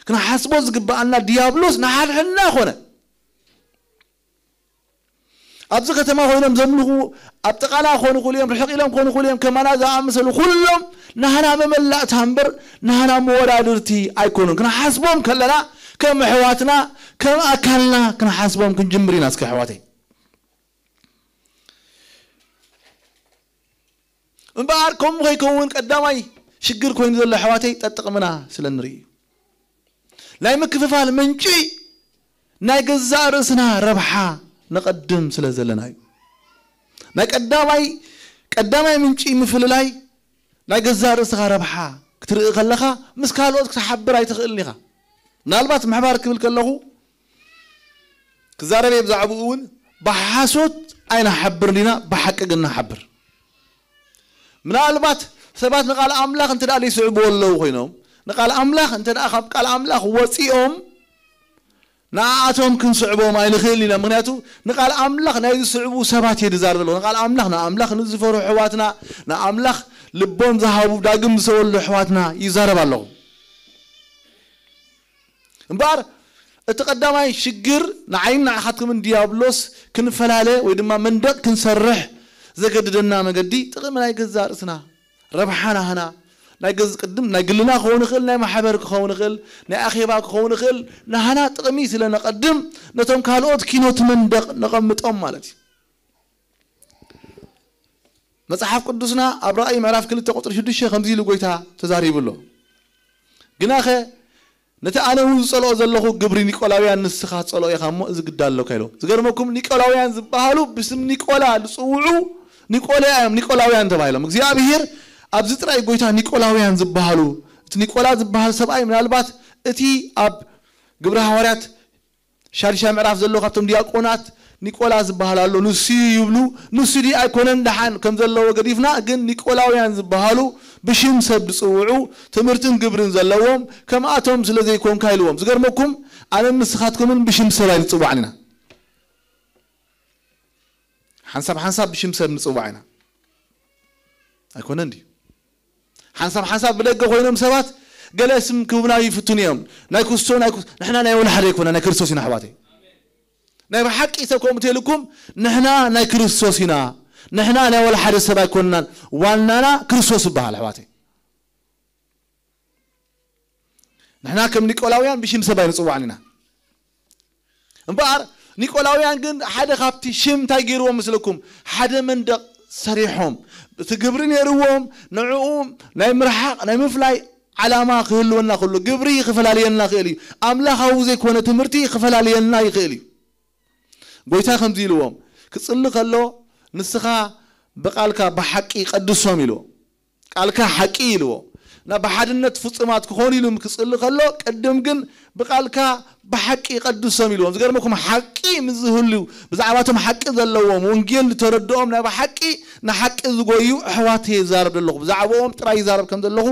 ክንሓስቦ ዝግብኣና ዲያብሎስ ንሓድሕድና ኮነ ኣብዚ ከተማ ኮይኖም ዘምልኹ ኣብ ጥቓና ክኾኑ ክእሉ እዮም፣ ርሕቕ ኢሎም ክኾኑ ክእሉ እዮም፣ ከማና ዝኣመሰሉ ኩሎም ናህና መመላእታ እምበር ናህና መወዳድርቲ ኣይኮኑን። ክንሓስቦም ከለና ከም ኣሕዋትና ከም ኣካልና ክንሓስቦም ክንጅምር ኢና። እስከ ኣሕዋተይ እምበኣር ከምኡ ከይከውን ቀዳማይ ሽግር ኮይኑ ዘሎ ኣሕዋተይ ጠጥቕምና ስለ ንርኢ እዩ። ናይ ምክፍፋል ምንጪ ናይ ገዛእ ርእስና ረብሓ ነቐድም ስለ ዘለና እዩ። ናይ ቀዳማይ ቀዳማይ ምንጪ ምፍልላይ ናይ ገዛእ ርእስኻ ረብሓ ክትርኢ ከለኻ ምስ ካልኦት ክትሓብር ኣይትኽእልን ኢኻ። ምናልባት ምሕባር ክብል ከለኹ ክዛረብ እየ ብዛዕባኡ እውን ብሓሶት ኣይንሓብር ዲና? ብሓቂ ግን ንሓብር። ምናልባት ሰባት ንቃል ኣምላኽ እንተ ደኣ ዘይስዕብዎ ኣለዉ ኮይኖም፣ ንቃል ኣምላኽ እንተ ደኣ ካብ ቃል ኣምላኽ ወጺኦም፣ ንኣኣቶም ክንስዕቦም ኣይንኽእል ኢና። ምኽንያቱ ንቃል ኣምላኽ ናይ ዝስዕቡ ሰባት እየ ዝዛረብ ዘለኹ። ንቃል ኣምላኽ ንኣምላኽ ንዝፈርሑ ኣሕዋትና፣ ንኣምላኽ ልቦም ዝሃቡ ዳግም ዝተወልዱ ኣሕዋትና ይዛረብ ኣለኹ። እምበኣር እቲ ቀዳማይ ሽግር ንዓይን ንዓኻትኩምን ዲያብሎስ ክንፈላለ ወይ ድማ መንደቕ ክንሰርሕ ዘገድደና መገዲ ጥቕሚ ናይ ገዛእ ርእስና፣ ረብሓ ናህና፣ ናይ ገዝ ቅድም ናይ ግልና ክኸውን ይኽእል፣ ናይ ማሕበር ክኸውን ይኽእል፣ ናይ ኣኼባ ክኸውን ይኽእል፣ ናህና ጥቕሚ ስለ ነቐድም ነቶም ካልኦት ኪኖት መንደቕ ነቐምጦም ማለት እዩ። መጽሓፍ ቅዱስና ኣብ ራእይ ምዕራፍ ክልተ ቁጽሪ ሽዱሽተ ከምዚ ኢሉ ጎይታ ተዛሪቡ ኣሎ። ግናኸ ነቲ ኣነ እውን ዝጸልኦ ዘለኹ ግብሪ ኒቆላውያን ንስኻ ትጸልኦ ኢኻ እሞ እዚ ግዳ ኣሎካ ኢሎ። ዝገርመኩም ኒቆላውያን ዝበሃሉ ብስም ኒቆላ ዝጽውዑ ኒቆላ እዮም ኒቆላውያን ተባሂሎም። እግዚኣብሔር ኣብዚ ጥራይ ጎይታ ኒቆላውያን ዝበሃሉ እቲ ኒቆላ ዝበሃል ሰብኣይ ምናልባት እቲ ኣብ ግብሪ ሃዋርያት ሻድሻ ምዕራፍ ዘሎ ካብቶም ዲያቆናት ኒቆላ ዝበሃል ኣሎ። ንሱ እዩ ይብሉ። ንሱ ድዩ ኣይኮነን ደሓን ከም ዘለዎ ገዲፍና፣ ግን ኒቆላውያን ዝበሃሉ ብሽም ሰብ ዝጽውዑ ትምህርትን ግብርን ዘለዎም ከምኣቶም ስለ ዘይኮንካ ኢልዎም። ዝገርመኩም ኣነን ንስኻትኩምን ብሽም ሰብ ኣይንጽዋዕን ኢና። ሓንሳብ ሓንሳብ ብሽም ሰብ ንጽዋዕ ኢና። ኣይኮነን ድዩ? ሓንሳብ ሓንሳብ ብደገ ኮይኖም ሰባት ገለ ስም ክህቡና ይፍትኑ እዮም። ናይ ኩስቶ ናይ ኩስ ንሕና ናይ ወላ ሓደ ኣይኮና ናይ ክርስቶስ ኢና ኣሕዋተይ። ናይ ብሓቂ ሰብ ከምኡ ተልኩም ንሕና ናይ ክርስቶስ ኢና። ንሕና ናይ ወላ ሓደ ሰብ ኣይኮንናን። ዋናና ክርስቶስ ይበሃል ኣሕዋተይ። ንሕና ከም ኒቆላውያን ብሽም ሰብ ኣይንጽዋዕን ኢና። እምበኣር ኒቆላውያን ግን ሓደ ካብቲ ሽም እንታይ ገይርዎም ምስለኩም ሓደ መንደቕ ሰሪሖም እቲ ግብሪ ነይርዎም ንዕኡ ናይ ምርሓቕ ናይ ምፍላይ ዓላማ ክህልወና ከሎ ግብሪ ክፈላልየና ክእል እዩ። ኣምላኻዊ ዘይኮነ ትምህርቲ ክፈላልየና ይኽእል እዩ። ጎይታ ከምዚ ኢልዎም ክጽሊ ከሎ ንስኻ ብቃልካ ብሓቂ ቀድሶም ኢልዎ። ቃልካ ሓቂ ኢልዎ ናብ ብሓድነት ፍጹማት ክኾኑ ኢሉ ክጽሊ ከሎ ቅድም ግን ብቃልካ ብሓቂ ቀድሶም ኢልዎም። ዝገርመኩም ሓቂ ምስ ዝህሉ ብዛዕባቶም ሓቂ ዘለዎም ወንጌል ዝተረድኦም ናይ ብሓቂ ንሓቂ ዝጎዩ ኣሕዋት ይዛረብ ዘለኹ ብዛዕባኦም ጥራይ ይዛረብ ከም ዘለኹ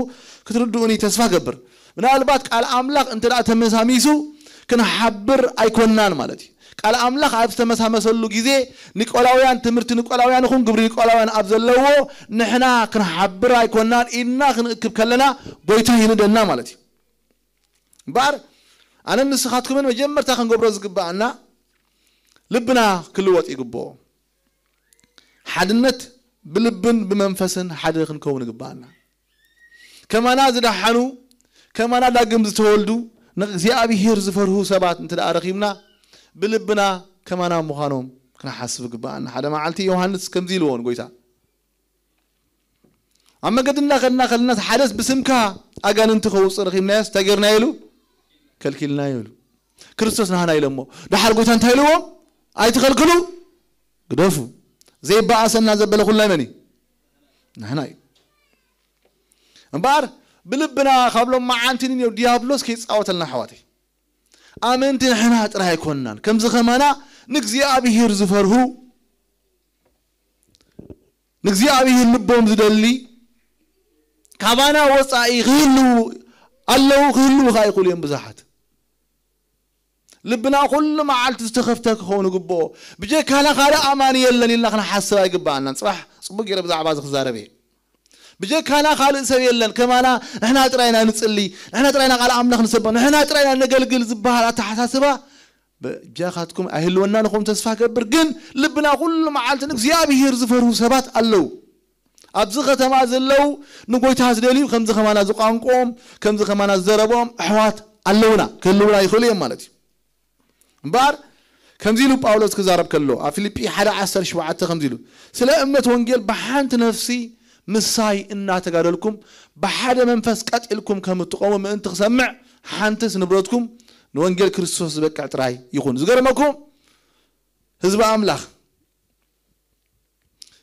ክትርድኡኒ ተስፋ ገብር። ምናልባት ቃል ኣምላኽ እንተ ደኣ ተመሳሚሱ ክንሓብር ኣይኮናን ማለት እዩ። ቃል ኣምላኽ ኣብ ዝተመሳመሰሉ ግዜ ኒቆላውያን ትምህርቲ ኒቆላውያን ይኹን ግብሪ ኒቆላውያን ኣብ ዘለዎ ንሕና ክንሓብር ኣይኮናን ኢድና ክንእክብ ከለና ጎይታ ይንደና ማለት እዩ። እምበኣር ኣነን ንስኻትኩምን መጀመርታ ክንገብሮ ዝግብኣና ልብና ክልወጥ ይግብኦ። ሓድነት ብልብን ብመንፈስን ሓደ ክንከውን ይግብኣና። ከማና ዝደሓኑ ከማና ዳግም ዝተወልዱ ንእግዚኣብሔር ዝፈርሁ ሰባት እንተ ደኣ ረኺብና ብልብና ከማና ምዃኖም ክንሓስብ ይግብኣና። ሓደ መዓልቲ ዮሃንስ ከምዚ ኢልዎ ንጎይታ ኣብ መገዲ እናኸድና ከለናስ ሓደስ ብስምካ ኣጋንንቲ ከውፅእ ረኺብናዮስ እንታይ ገርና ኢሉ ከልኪልናዮ ኢሉ ክርስቶስ ናህና ኢሎሞ። ደሓር ጎይታ እንታይ ኢልዎም? ኣይትኸልክሉ ግደፉ። ዘይበኣሰና ዘበለ ኩሉ ናይ መን እዩ? ንሕና እዩ። እምበኣር ብልብና ካብ ሎም መዓንቲ ንንየው ዲያብሎስ ከይፃወተልና ኣሕዋተይ። ኣመንቲ ንሕና ጥራይ ኣይኮንናን። ከምዚ ከማና ንእግዚኣብሔር ዝፈርሁ ንእግዚኣብሔር ልቦም ዝደሊ ካባና ወፃኢ ክህልዉ ኣለዉ ክህልዉ ከዓ ይኽእሉ እዮም ብዙሓት። ልብና ኩሉ መዓልቲ ዝተኸፍተ ክኸውን ይግብኦ። ብጀካና ካልእ ኣማኒ የለን ኢልና ክንሓስብ ኣይግብኣናን። ፅባሕ ፅቡቅ ገይረ ብዛዕባ እዚ ክዛረብ እየ። ብጀካና ካልእ ሰብ የለን፣ ከማና ንሕና ጥራይና ንፅሊ፣ ንሕና ጥራይና ቃል ኣምላኽ ንሰብኽ፣ ንሕና ጥራይና ነገልግል ዝበሃል ኣተሓሳስባ በጃኻትኩም ኣይህልወና ንኹም ተስፋ ገብር። ግን ልብና ኩሉ መዓልቲ ንእግዚኣብሔር ዝፈርሁ ሰባት ኣለዉ። ኣብዚ ከተማ ዘለዉ ንጎይታ ዝደልዩ ከምዚ ከማና ዝቋንቆም ከምዚ ከማና ዝዘረቦም ኣሕዋት ኣለውና ክህልውና ይኽእሉ እዮም ማለት እዩ። እምበኣር ከምዚ ኢሉ ጳውሎስ ክዛረብ ከሎ ኣብ ፊልጲ ሓደ ዓሰርተ ሸውዓተ ከምዚ ኢሉ ስለ እምነት ወንጌል ብሓንቲ ነፍሲ ምሳይ እናተጋደልኩም ብሓደ መንፈስ ቀጥ ኢልኩም ከም እትቆሙ ምእንቲ ክሰምዕ ሓንትስ ንብረትኩም ንወንጌል ክርስቶስ ዝበቅዕ ጥራይ ይኹን። ዝገርመኩም ህዝቢ ኣምላኽ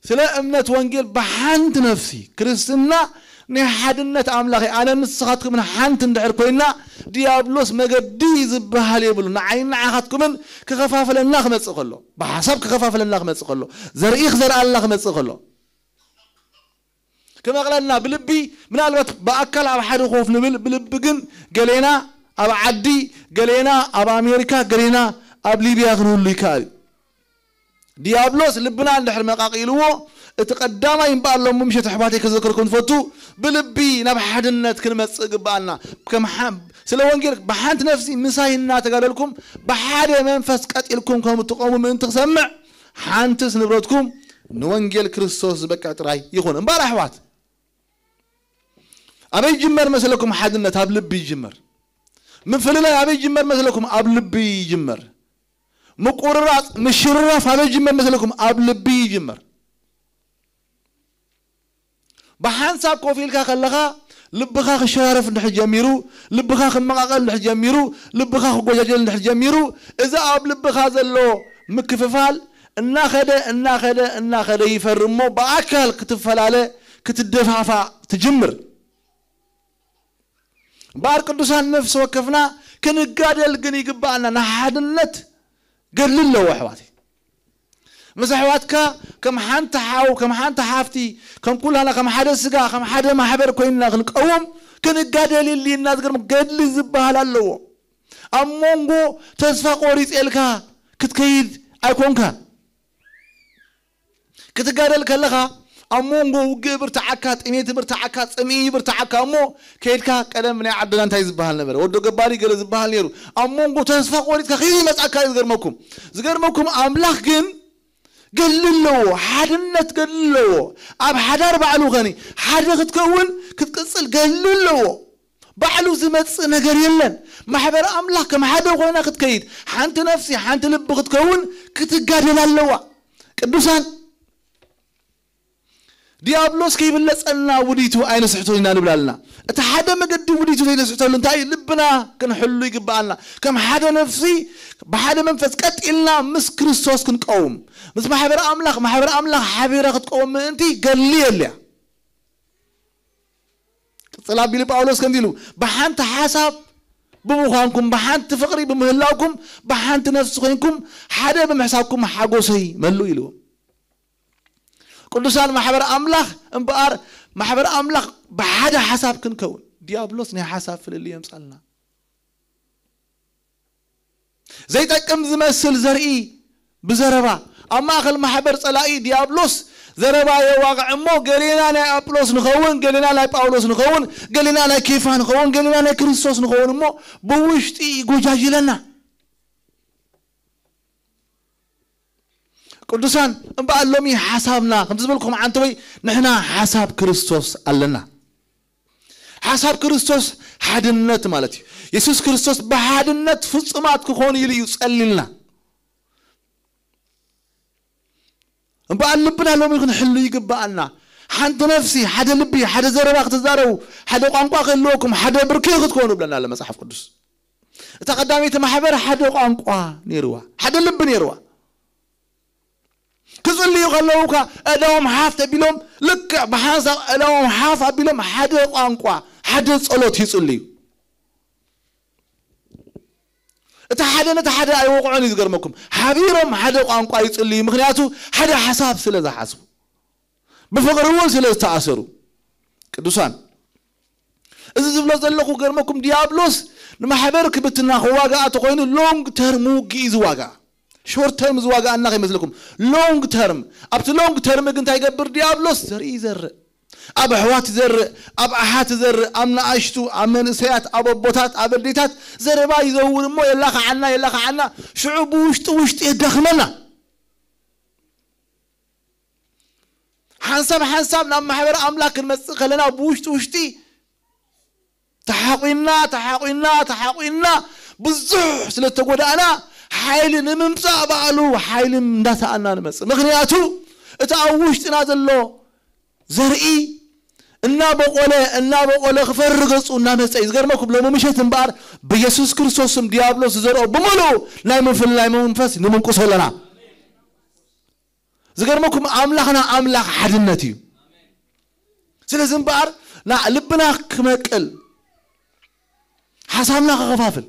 ስለ እምነት ወንጌል ብሓንቲ ነፍሲ ክርስትና ናይ ሓድነት ኣምላኽ ኣነ ንስኻትኩምን ሓንቲ እንድሕር ኮይና፣ ዲያብሎስ መገዲ ዝበሃል የብሉ። ንዓይን ንዓኻትኩምን ክኸፋፍለና ክመጽእ ከሎ፣ ብሓሳብ ክኸፋፍለና ክመጽእ ከሎ፣ ዘርኢ ክዘርኣልና ክመጽእ ከሎ፣ ክመቕለና ብልቢ፣ ምናልባት ብኣካል ኣብ ሓደ ኮፍ ንብል፣ ብልቢ ግን ገሌና ኣብ ዓዲ፣ ገሌና ኣብ ኣሜሪካ፣ ገሌና ኣብ ሊብያ ክንህሉ ይከኣል እዩ። ዲያብሎስ ልብና እንድሕር መቃቂልዎ፣ እቲ ቀዳማይ እምበኣር ሎም ምሸት ኣሕዋተይ ከዘክረኩም ትፈቱ፣ ብልቢ ናብ ሓድነት ክንመጽእ ግብኣና። ከም ሓ-፣ ስለ ወንጌል ብሓንቲ ነፍሲ ምሳይ እናተጋደልኩም ብሓደ መንፈስ ቀጢልኩም ከም እትቆሙ ምእንቲ ክሰምዕ፣ ሓንትስ ንብረትኩም ንወንጌል ክርስቶስ ዝበቅዕ ጥራይ ይኹን። እምበኣር ኣሕዋት፣ ኣበይ ይጅመር መሰለኩም? ሓድነት ኣብ ልቢ ይጅመር። ምፍልላይ ኣበይ ይጅመር መሰለኩም? ኣብ ልቢ ይጅመር። ምቁርራጽ፣ ምሽርራፍ ኣበይ ይጅመር መሰለኩም? ኣብ ልቢ ይጅመር። ብሓንሳብ ኮፍ ኢልካ ከለኻ ልብኻ ክሸራረፍ እንድሕር ጀሚሩ፣ ልብኻ ክመቓቐል እንድሕር ጀሚሩ፣ ልብኻ ክጎጃጀል እንድሕር ጀሚሩ፣ እዚ ኣብ ልብኻ ዘሎ ምክፍፋል እናኸደ፣ እናኸደ፣ እናኸደ ይፈርሞ ብኣካል ክትፈላለ፣ ክትደፋፋእ ትጅምር። እምበኣር ቅዱሳን ነፍሲ ወከፍና ክንጋደል ግን ይግባኣና። ንሓድነት ገድሊ ኣለዎ ኣሕዋተይ። ምስ ኣሕዋትካ ከም ሓንቲ ሓው፣ ከም ሓንቲ ሓፍቲ፣ ከም ኩላና፣ ከም ሓደ ስጋ፣ ከም ሓደ ማሕበር ኮይንና ክንቀውም ክንጋደል ይልየና። ዝገርም ገድሊ ዝበሃል ኣለዎ። ኣብ መንጎ ተስፋ ቆሪጸ ኢልካ ክትከይድ ኣይኮንካ። ክትጋደል ከለኻ ኣብ መንጎ ውግእ ብርትዓካ፣ ጥሜት ብርትዓካ፣ ጽምኢ ብርትዓካ እሞ ከይድካ ቀደም ናይ ዓድና እንታይ ዝበሃል ነበረ? ወዶ ገባሪ ገለ ዝበሃል ነይሩ። ኣብ መንጎ ተስፋ ቆሪጽካ ከይዱ ይመጽኣካ እዩ። ዝገርመኩም፣ ዝገርመኩም ኣምላኽ ግን ገድሊ ኣለዎ፣ ሓድነት ገድሊ ኣለዎ። ኣብ ሓዳር ባዕሉ ኸኒ ሓደ ክትከውን ክትቅጽል ገድሊ ኣለዎ። ባዕሉ ዝመጽእ ነገር የለን። ማሕበር ኣምላኽ ከም ሓደ ኮይና ክትከይድ፣ ሓንቲ ነፍሲ፣ ሓንቲ ልቢ ክትከውን ክትጋደል ኣለዋ። ቅዱሳን፣ ዲያብሎስ ከይብለጸና ውዲቱ ኣይንስሕቶ ኢና ንብል ኣለና። እቲ ሓደ መገዲ ውዲቱ ዘይንስሕተሉ እንታይ እዩ? ልብና ክንሕሉ ይግብኣና። ከም ሓደ ነፍሲ፣ ብሓደ መንፈስ ቀጥ ኢልና ምስ ክርስቶስ ክንቀውም፣ ምስ ማሕበር ኣምላኽ፣ ማሕበር ኣምላኽ ሓቢራ ክትቀውም ምእንቲ ገድሊ የድልያ። ቅጽል ኣቢሉ ጳውሎስ ከምዚ ኢሉ፣ "ብሓንቲ ሓሳብ ብምዃንኩም፣ ብሓንቲ ፍቕሪ ብምህላውኩም፣ ብሓንቲ ነፍሲ ኮይንኩም፣ ሓደ ብምሕሳብኩም ሓጎሰይ መልኡ" ኢልዎም። ቅዱሳን ማሕበር ኣምላኽ እምበኣር፣ ማሕበር ኣምላኽ ብሓደ ሓሳብ ክንከውን፣ ዲያብሎስ ናይ ሓሳብ ፍልልይ የምጻልና። ዘይጠቅም ዝመስል ዘርኢ ብዘረባ ኣብ ማእከል ማሕበር ጸላኢ ዲያብሎስ ዘረባ የዋቕዕ እሞ፣ ገሌና ናይ ኣጵሎስ ንኸውን፣ ገሌና ናይ ጳውሎስ ንኸውን፣ ገሌና ናይ ኬፋ ንኸውን፣ ገሌና ናይ ክርስቶስ ንኸውን እሞ፣ ብውሽጢ ይጎጃጅለና። ቅዱሳን፣ እምበኣር ሎሚ ሓሳብና፣ ከምቲ ዝበልኩም ዓንተወይ፣ ንሕና ሓሳብ ክርስቶስ ኣለና። ሓሳብ ክርስቶስ ሓድነት ማለት እዩ። የሱስ ክርስቶስ ብሓድነት ፍጹማት ክኾኑ ኢሉ እዩ ጸሊልና። እምበኣር ልብና ሎሚ ክንሕሉ ይግብኣና። ሓንቲ ነፍሲ፣ ሓደ ልቢ፣ ሓደ ዘረባ ክትዛረቡ፣ ሓደ ቋንቋ ክህልወኩም፣ ሓደ ብርኪ ክትኮኑ ብለና ኣሎ መጽሓፍ ቅዱስ። እታ ቀዳመይቲ ማሕበር ሓደ ቋንቋ ነይርዋ፣ ሓደ ልቢ ነይርዋ። ክጽልዩ ከለዉ እኳ እዳዎም ሓፍ ተቢሎም፣ ልክዕ ብሓንሳብ እዳዎም ሓፍ ኣቢሎም ሓደ ቋንቋ፣ ሓደ ጸሎት ይጽልዩ። እቲ ሓደ ነቲ ሓደ ኣይወቕዖን እዩ። ዝገርመኩም፣ ሓቢሮም ሓደ ቋንቋ ይጽልዩ፣ ምኽንያቱ ሓደ ሓሳብ ስለ ዝሓስቡ፣ ብፍቕሪ እውን ስለ ዝተኣሰሩ። ቅዱሳን፣ እዚ ዝብሎ ዘለኹ፣ ገርመኩም፣ ዲያብሎስ ንማሕበር ክብትና ክዋጋኣ ተኾይኑ፣ ሎንግ ተርም ውግእ እዩ ዝዋጋኣ። ሾርት ተርም ዝዋጋኣና ከይመስለኩም፣ ሎንግ ተርም። ኣብቲ ሎንግ ተርም ግን እንታይ ይገብር ዲያብሎስ? ዘርኢ ይዘርእ፣ ኣብ ኣሕዋት ይዘርእ፣ ኣብ ኣሓት ይዘርእ፣ ኣብ ንኣሽቱ፣ ኣብ መንእሰያት፣ ኣብ ኣቦታት፣ ኣብ ኣዴታት ዘረባ ይዘውር እሞ የላኽዓና፣ የላኽዓና፣ ሽዑ ብውሽጢ ውሽጢ የዳኽመና። ሓንሳብ ሓንሳብ ናብ ማሕበር ኣምላኽ ክንመጽእ ከለና ብውሽጢ ውሽጢ ተሓቑና፣ ተሓቑና፣ ተሓቑና ብዙሕ ስለ እተጎዳእና፣ ሓይሊ ንምምጻእ ባዕሉ ሓይሊ እንዳሰኣና ንመጽእ። ምኽንያቱ እቲ ኣብ ውሽጥና ዘሎ ዘርኢ እናበቆለ፣ እናበቆለ ክፈሪ ገጹ እናመጸ እዩ። ዝገርመኩም፣ ሎሚ ምሸት እምበኣር ብየሱስ ክርስቶስ ስም ዲያብሎስ ዝዘርኦ ብምሉኡ ናይ ምፍልላይ መንፈስ ንምንቁሶ ኣለና። ዝገርመኩም፣ ኣምላኽና ኣምላኽ ሓድነት እዩ። ስለዚ እምበኣር ና ልብና ክመቅል፣ ሓሳብና ክኸፋፍል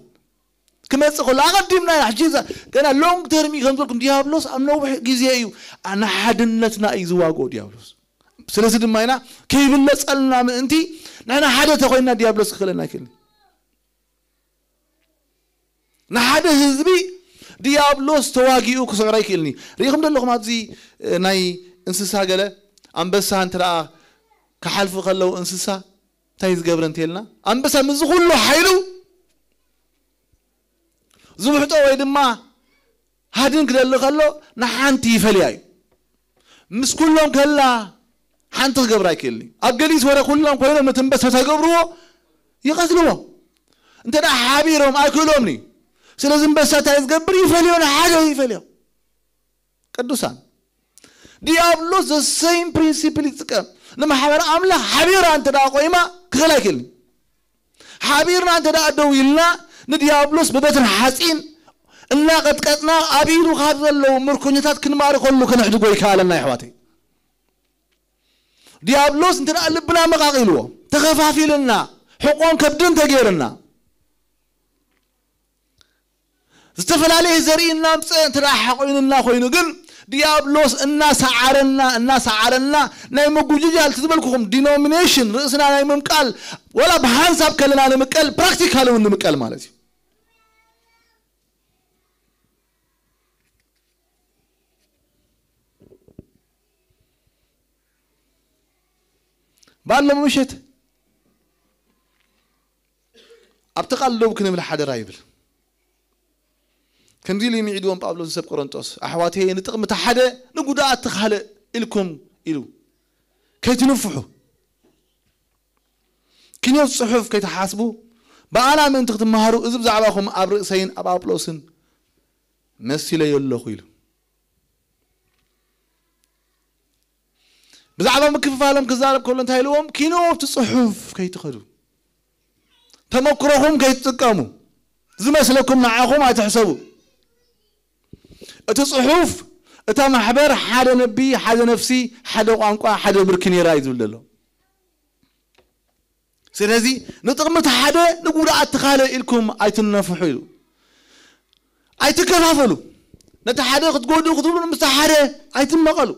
ክመጽእ ከሎ ኣቐዲምና ኢና። ሕጂ እዛ ገና ሎንግ ተርም እዩ ከም ዝበልኩም፣ ዲያብሎስ ኣብ ነዊሕ ግዜ እዩ ንሓድነትና እዩ ዝዋግኦ ዲያብሎስ። ስለዚ ድማ ኢና ከይብለጸልና ምእንቲ ንሕና ሓደ ተኾይንና ዲያብሎስ ክኽእለና ኣይክእልን። ንሓደ ህዝቢ ዲያብሎስ ተዋጊኡ ክስዕሮ ኣይክእልን እዩ። ርኢኹም ዘለኹም ኣብዚ እ፣ ናይ እንስሳ ገለ ኣንበሳ እንተ ደኣ ክሓልፉ ከለዉ እንስሳ እንታይ ዝገብረ እንተልና ኣንበሳ ምስ ኩሉ ሓይሉ ዝውሕጦ ወይ ድማ ሃድን ክደሊ ከሎ ንሓንቲ ይፈልያ እዩ። ምስ ኩሎም ከላ ሓንቲ ክገብር ኣይክእልን እዩ። ኣብ ገሊስ ወረ ኩሎም ኮይኖም ነቲ ኣንበሳ እንታይ ገብርዎ? ይቐትልዎ። እንተ ደኣ ሓቢሮም ኣይክእሎምን እዩ። ስለዚ ኣንበሳ እንታይ ዝገብር? ይፈልዮ፣ ንሓደ ይፈልዮ። ቅዱሳን ዲያብሎስ the same principle ይጥቀም። ንማሕበር ኣምላኽ ሓቢራ እንተ ደኣ ቆይማ ክኽእል ኣይክእልን። ሓቢርና እንተ ደኣ ደው ኢልና ንዲያብሎስ ብበትሪ ሓጺን እናቐጥቀጥና ኣብ ኢዱ ካብ ዘለዉ ምርኮኛታት ክንማርከሉ ከነሕድጎ ይከኣለና። ይሕዋተይ ዲያብሎስ እንተ ደኣ ልብና መቓቒልዎ ተኸፋፊልና ሕቆን ከብድን ተገይርና ዝተፈላለየ ዘርኢ እናምፀ እንተ ደኣ ሓቆይኑና ኮይኑ ግን ዲያብሎስ እናሰዓረና እናሰዓረና ናይ ምጉጅጃል ትዝበልኩኹም ዲኖሚኔሽን ርእስና ናይ ምምቃል ወላ ብሓንሳብ ከለና ንምቀል ፕራክቲካል እውን ንምቀል ማለት እዩ። ባሎም ምሸት ኣብቲ ቃል ደው ክንብል ሓደራ ይብል። ከምዚ ኢሉ ይምዒድዎም ጳውሎስ ንሰብ ቆሮንጦስ፣ ኣሕዋተየ ንጥቕሚ እቲ ሓደ ንጉድኣት እቲ ካልእ ኢልኩም ኢሉ ከይትንፍሑ ክንዮት ጽሑፍ ከይትሓስቡ ብኣና ምእንቲ ክትመሃሩ እዚ ብዛዕባኹም ኣብ ርእሰይን ኣብ ኣጵሎስን መሲለዮ ኣለኹ ኢሉ። ብዛዕባ ምክፍፋሎም ክዛረብ ከሎ እንታይ ኢልዎም? ኪኖ ኣብቲ ጽሑፍ ከይትኸዱ፣ ተመክሮኹም ከይትጥቀሙ፣ ዝመስለኩም ንዓኹም ኣይትሕሰቡ። እቲ ጽሑፍ እታ ማሕበር ሓደ ነቢ፣ ሓደ ነፍሲ፣ ሓደ ቋንቋ፣ ሓደ ብርኪ ነይራ እዩ ዝብል ዘሎ። ስለዚ ንጥቕሚ እቲ ሓደ ንጉድኣት እቲ ካልእ ኢልኩም ኣይትነፍሑ ኢሉ። ኣይትከፋፈሉ። ነቲ ሓደ ክትጎድኡ ክትብሉ ምስቲ ሓደ ኣይትመቐሉ።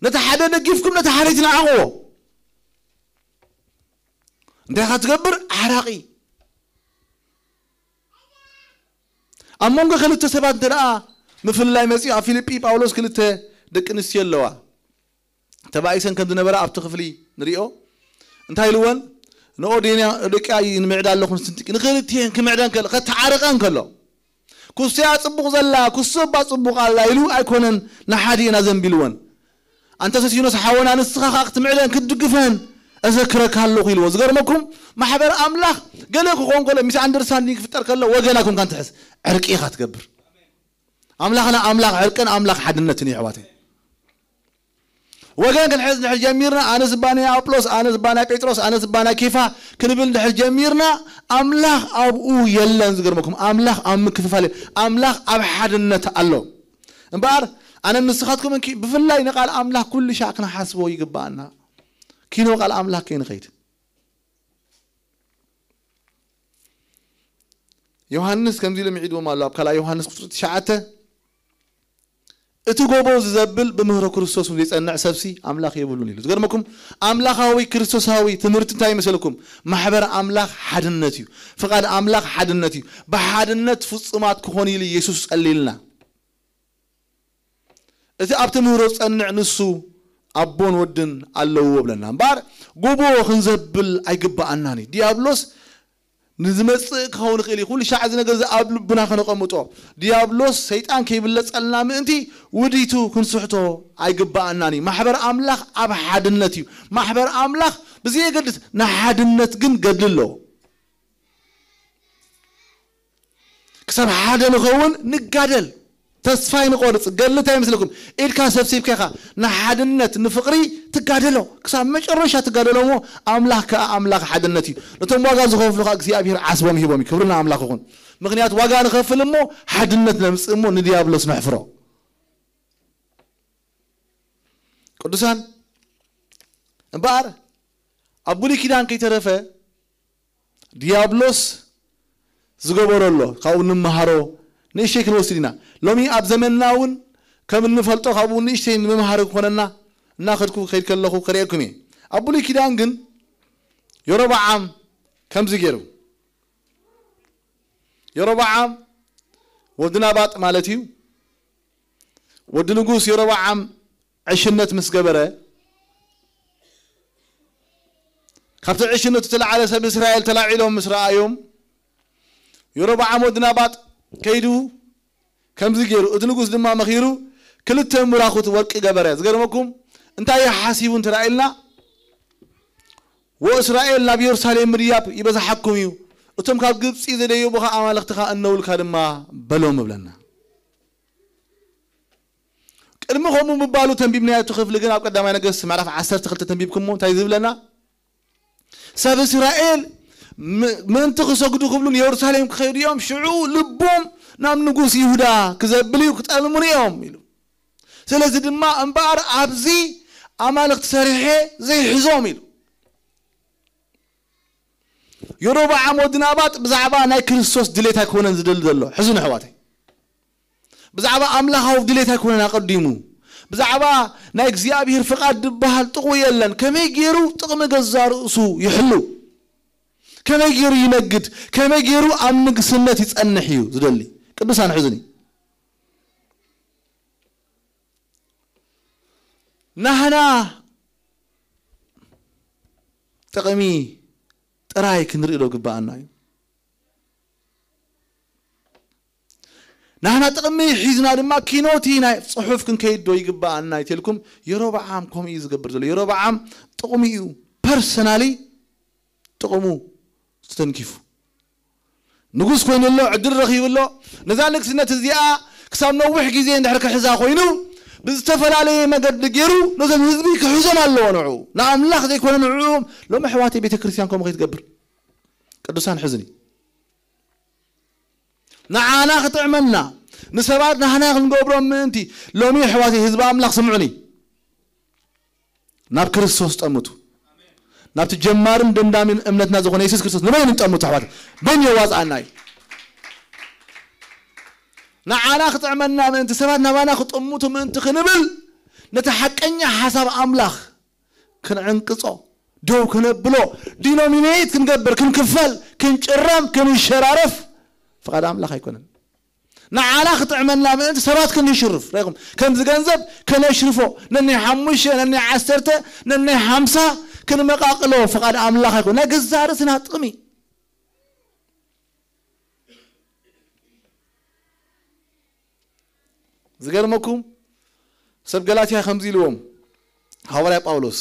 ነቲ ሓደ ደጊፍኩም ነቲ ሓደ ኣይትንዓቕዎ። እንታይ ኢኻ ትገብር? ዓራቒ። ኣብ መንጎ ክልተ ሰባት እንተ ደኣ ምፍልላይ መጺኡ ኣብ ፊልጲ ጳውሎስ ክልተ ደቂ ኣንስትዮ ኣለዋ። ተባኢሰን ከም ዝነበራ ኣብቲ ክፍሊ ንሪኦ። እንታይ ኢልወን? ንኦዴንያ ደቂያ ንምዕዳ ኣለኹ ንስንትቂ ንክልቲኤን ክምዕደን ከሎ ከተዓርቀን ከሎ ኩስያ ጽቡቕ ዘላ ኩሱ እባ ጽቡቕ ኣላ ኢሉ ኣይኮነን ንሓዲኤን ኣዘንቢልወን። ኣንተ ሰሲኖስ ሓወና ንስኻ ከዓ ክትምዕደን ክትድግፈን እዘክረካ ኣለኹ ኢልዎ። ዝገርመኩም ማሕበር ኣምላኽ ገለ ክኾን ከሎ ሚስ ኣንደርስታንዲንግ ክፍጠር ከሎ ወገን ኣይኮንካን ትሕዝ ዕርቂ ኢኻ ትገብር። ኣምላኽና ኣምላኽ ዕርቅን ኣምላኽ ሓድነትን እዩ ኣሕዋተይ። ወገን ክንሕዝ እንድሕር ጀሚርና ኣነስ እባ ናይ ኣጵሎስ ኣነስ እባ ናይ ጴጥሮስ ኣነስ እባ ናይ ኬፋ ክንብል እንድሕር ጀሚርና ኣምላኽ ኣብኡ የለን። ዝገርመኩም ኣምላኽ ኣብ ምክፍፋል የለን። ኣምላኽ ኣብ ሓድነት ኣሎ። እምበኣር ኣነ ንስኻትኩም እንኪ ብፍላይ ንቃል ኣምላኽ ኩሉ ሻዕ ክንሓስቦ ይግባኣና። ኪኖ ቃል ኣምላኽ ከይንኸይድ ዮሃንስ ከምዚ ኢሉ ምዒድዎም ኣሎ ኣብ ካልኣይ ዮሃንስ ቁፅሪ ትሽዓተ እቲ ጎቦ ዝዘብል ብምህሮ ክርስቶስ ዘይጸንዕ ሰብሲ ኣምላኽ የብሉን ኢሉ። ዝገርመኩም ኣምላኻዊ ክርስቶሳዊ ትምህርቲ እንታይ ይመስለኩም? ማሕበር ኣምላኽ ሓድነት እዩ። ፍቓድ ኣምላኽ ሓድነት እዩ። ብሓድነት ፍጹማት ክኾኑ ኢሉ ኢየሱስ ጸሊልና። እቲ ኣብቲ ምህሮ ዝጸንዕ ንሱ ኣቦን ወድን ኣለዎ ብለና። እምበኣር ጎቦ ክንዘብል ኣይግባኣናን እዩ። ዲያብሎስ ንዝመጽእ ክኸውን ይኽእል እዩ። ኩሉ ሻዕ እዚ ነገር እዚ ኣብ ልብና ከነቐምጦ። ዲያብሎስ ሰይጣን ከይብለጸልና ምእንቲ ውዲቱ ክንስሕቶ ኣይግባኣናን እዩ። ማሕበር ኣምላኽ ኣብ ሓድነት እዩ። ማሕበር ኣምላኽ ብዘየገድስ ንሓድነት ግን ገድሊ ኣለዎ። ክሳብ ሓደ ንኸውን ንጋደል። ተስፋ ኣይንቆርጽ። ገድሊ እንታይ ይመስለኩም? ኢድካ ሰብሲብካ ኢኻ ንሓድነት ንፍቕሪ ትጋደሎ። ክሳብ መጨረሻ ትጋደሎ እሞ ኣምላኽ ከኣ ኣምላኽ ሓድነት እዩ። ነቶም ዋጋ ዝኸፍሉ ከኣ እግዚኣብሔር ዓስቦም ሂቦም እዩ። ክብሪ ንኣምላኽ ይኹን። ምኽንያት ዋጋ ንኸፍል እሞ ሓድነት ነምጽእ እሞ ንዲያብሎስ ነሕፍሮ። ቅዱሳን እምበኣር ኣብ ብሉይ ኪዳን ከይተረፈ ዲያብሎስ ዝገበሮ ኣሎ። ካብኡ ንምሃሮ ንእሽተይ ክንወስድ ኢና። ሎሚ ኣብ ዘመንና እውን ከም እንፈልጦ ካብኡ ንእሽተይ ንምምሃር ክኾነና እናኸድኩ ከይድ ከለኹ ከርእየኩም እየ። ኣብ ብሉይ ኪዳን ግን የሮብዓም ከምዚ ገይሩ። የሮብዓም ወዲ ናባጥ ማለት እዩ። ወዲ ንጉስ የሮብዓም ዕሽነት ምስ ገበረ፣ ካብቲ ዕሽነቱ ተላዓለ ሰብ እስራኤል ተላዒሎም ምስ ረኣዮም፣ የሮብዓም ወዲ ናባጥ ከይዱ ከምዚ ገይሩ፣ እቲ ንጉስ ድማ መኺሩ ክልተ ምራኹት ወርቂ ገበረ። ዝገርመኩም እንታይ እዩ ሓሲቡ እንተ ኢልና፣ "ወእስራኤል ናብ የሩሳሌም ምድያብ ይበዝሓኩም እዩ፣ እቶም ካብ ግብጺ ዘደየቡኻ ኣማልኽትኻ እነውልካ ድማ በሎም" እብለና። ቅድሚ ከምኡ ምባሉ ተንቢብናዮ እቲ ክፍሊ ግን ኣብ ቀዳማይ ነገስት ምዕራፍ ዓሰርተ ክልተ ተንቢብኩሞ እንታይ ዝብለና? ሰብ እስራኤል ም-፣ ምእንቲ ክሰግዱ ክብሉ ንየሩሳሌም ክኸዱ እዮም። ሽዑ ልቦም ናብ ንጉስ ይሁዳ ክዘብል እዩ፣ ክጠልሙኒ እዮም ኢሉ። ስለዚ ድማ እምበኣር ኣብዚ ኣማልኽቲ ሰሪሐ ዘይሕዞም ኢሉ። የሮብዓም ወዲ ናባጥ ብዛዕባ ናይ ክርስቶስ ድሌት ኣይኮነን ዝደሊ ዘሎ። ሕዝኑ ኣሕዋተይ። ብዛዕባ ኣምላኻዊ ድሌት ኣይኮነን ኣቐዲሙ። ብዛዕባ ናይ እግዚኣብሔር ፍቓድ ዝበሃል ጥቕኡ የለን። ከመይ ገይሩ ጥቕሚ ገዛ ርእሱ ይሕሉ? ከመይ ገይሩ ይነግድ? ከመይ ገይሩ ኣብ ንግስነት ይጸንሕ እዩ ዝደሊ። ቅዱሳን ሕዝኒ። ናህና ጥቕሚ ጥራይ ክንርኢ ዶ ግባኣና እዩ? ናህና ጥቕሚ ሒዝና ድማ ኪኖቲ ናይ ጽሑፍ ክንከይድ ዶ ይግባኣና ይተልኩም? የሮብዓም ከምኡ እዩ ዝገብር ዘሎ። የሮብዓም ጥቕሚ እዩ፣ ፐርሰናሊ ጥቕሙ ዝተንኪፉ። ንጉስ ኮይኑ ኣሎ፣ ዕድል ረኺቡ ኣሎ። ነዛ ንግስነት እዚኣ ክሳብ ነዊሕ ግዜ እንድሕር ክሕዛ ኮይኑ፣ ብዝተፈላለየ መገዲ ገይሩ ነዞም ህዝቢ ክሕዞም ኣለዎ። ንዕኡ ንኣምላኽ ዘይኮነ ንዕኡ ሎም ኣሕዋተይ ቤተ ክርስቲያን ከምኡ ከይትገብር። ቅዱሳን ሕዝኒ። ንዓና ክጥዕመና፣ ንሰባት ናህና ክንገብሮም ምእንቲ፣ ሎሚ ኣሕዋተይ ህዝቢ ኣምላኽ ስምዑኒ። ናብ ክርስቶስ ጠምቱ። ናብቲ ጀማርን ደምዳሚን እምነትና ዝኾነ የሱስ ክርስቶስ ንበይኑ ጠምቱ ኣሕዋት። በይኑ የዋጽኣና እዩ። ንዓና ክጥዕመና ምእንቲ፣ ሰባት ናባና ክጥምቱ ምእንቲ ክንብል፣ ነቲ ሓቀኛ ሓሳብ ኣምላኽ ክንዕንቅጾ፣ ደው ክነብሎ፣ ዲኖሚኔት ክንገብር፣ ክንክፈል፣ ክንጭረም፣ ክንሸራረፍ ፍቓድ ኣምላኽ ኣይኮነን። ንዓና ክጥዕመና ምእንቲ ሰባት ክንሽርፍ፣ ርኢኹም፣ ከምዚ ገንዘብ ከነሽርፎ፣ ነናይ ሓሙሽተ፣ ነናይ ዓሰርተ፣ ነናይ ሓምሳ ክንመቃቅሎ ፍቓድ ኣምላኽ ኣይኮነን። ናይ ገዛእ ርእስና ጥቕሚ። ዝገርመኩም፣ ሰብ ገላትያ ከምዚ ኢልዎም፣ ሃዋርያ ጳውሎስ፣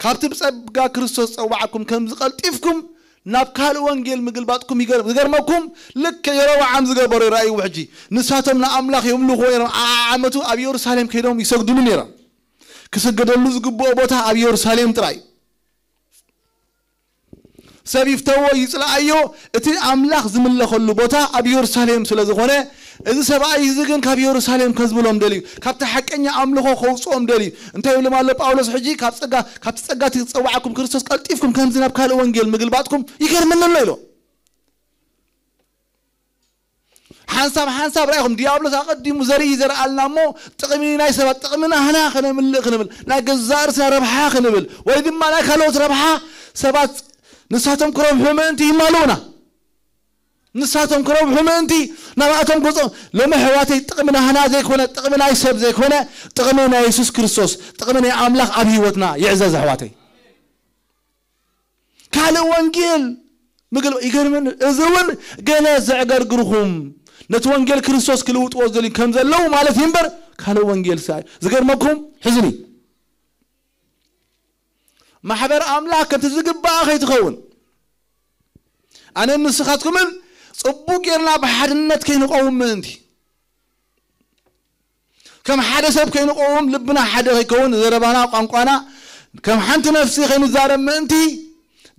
"ካብቲ ብጸጋ ክርስቶስ ጸዋዕኩም ከምዚ ቀልጢፍኩም ናብ ካልእ ወንጌል ምግልባጥኩም ይገርም-" ዝገርመኩም፣ ልክዕ የሮብዓም ዝገበሮ ራእይዎ። ሕጂ ንሳቶም ንኣምላኽ የምልኽዎ ነይሮም። ዓ-፣ ዓመቱ ኣብ የሩሳሌም ከይዶም ይሰግድሉ ነይሮም። ክስገደሉ ዝግብኦ ቦታ ኣብ የሩሳሌም ጥራይ። ሰብ ይፍተዎ ይጽልኣዮ፣ እቲ ኣምላኽ ዝምለኸሉ ቦታ ኣብ የሩሳሌም ስለ ዝኾነ፣ እዚ ሰብኣይ እዚ ግን ካብ የሩሳሌም ከዝብሎም ደልዩ፣ ካብቲ ሓቀኛ ኣምልኾ ከውጽኦም ደልዩ። እንታይ ይብሎም ኣሎ ጳውሎስ? ሕጂ ካብ ጸጋ፣ ካብቲ ጸጋ እቲ ዝጸዋዓኩም ክርስቶስ ቀልጢፍኩም ከምዚ ናብ ካልእ ወንጌል ምግልባጥኩም ይገርመኒ ኣሎ ኢሎ። ሓንሳብ ሓንሳብ ራኢኹም፣ ዲያብሎስ ኣቐዲሙ ዘርኢ ይዘርኣልና እሞ፣ ጥቕሚ ናይ ሰባት፣ ጥቕሚ ናህና ከነምልእ ክንብል፣ ናይ ገዛእ ርእስና ረብሓ ክንብል፣ ወይ ድማ ናይ ካልኦት ረብሓ፣ ሰባት ንሳቶም ክረብሑ ምእንቲ ይማልኡና። ንሳቶም ክረብሑ ምእንቲ ናብኣቶም ገጾም፣ ሎሚ ኣሕዋተይ ጥቕሚ ናህና ዘይኮነ፣ ጥቕሚ ናይ ሰብ ዘይኮነ፣ ጥቕሚ ናይ የሱስ ክርስቶስ፣ ጥቕሚ ናይ ኣምላኽ ኣብ ህይወትና ይዕዘዝ ኣሕዋተይ። ካልእ ወንጌል ምግል-፣ ይገርመኒ። እዚ እውን ገለ ዘዕገርግርኹም ነቲ ወንጌል ክርስቶስ ክልውጥዎ ዝደልዩ ከም ዘለዉ ማለት እዩ እምበር ካልእ ወንጌል ሳ-፣ ዝገርመኩም ሕዝኒ። ማሕበር ኣምላኽ ከምቲ ዝግባኣ ከይትኸውን ኣነን ንስኻትኩምን ጽቡቕ ጌርና ብሓድነት ከይንቐውም ምእንቲ ከም ሓደ ሰብ ከይንቆም፣ ልብና ሓደ ከይከውን፣ ዘረባና፣ ቋንቋና ከም ሓንቲ ነፍሲ ከይንዛረብ ምእንቲ፣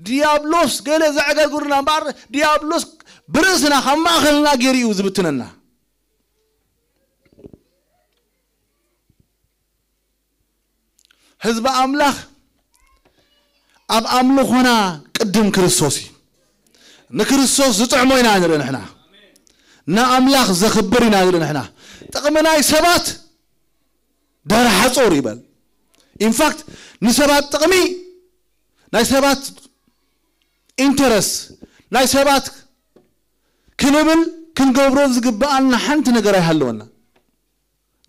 ዲያብሎስ ገለ ዘዕገርግሩና እምበኣር፣ ዲያብሎስ ብርእስና ካብ ማእኸልና ገይሩ እዩ ዝብትነና። ህዝቢ ኣምላኽ ኣብ ኣምልኾና ቅድም ክርስቶስ እዩ። ንክርስቶስ ዝጥዕሞ ኢና ንርኢ ንሕና። ንኣምላኽ ዘኽብር ኢና ንርኢ ንሕና። ጥቕሚ ናይ ሰባት ድሕሪ ሓጹር ይበል። ኢንፋክት ንሰባት ጥቕሚ፣ ናይ ሰባት ኢንተረስ፣ ናይ ሰባት ክንብል ክንገብሮ ዝግብኣና ሓንቲ ነገር ኣይሃለወና።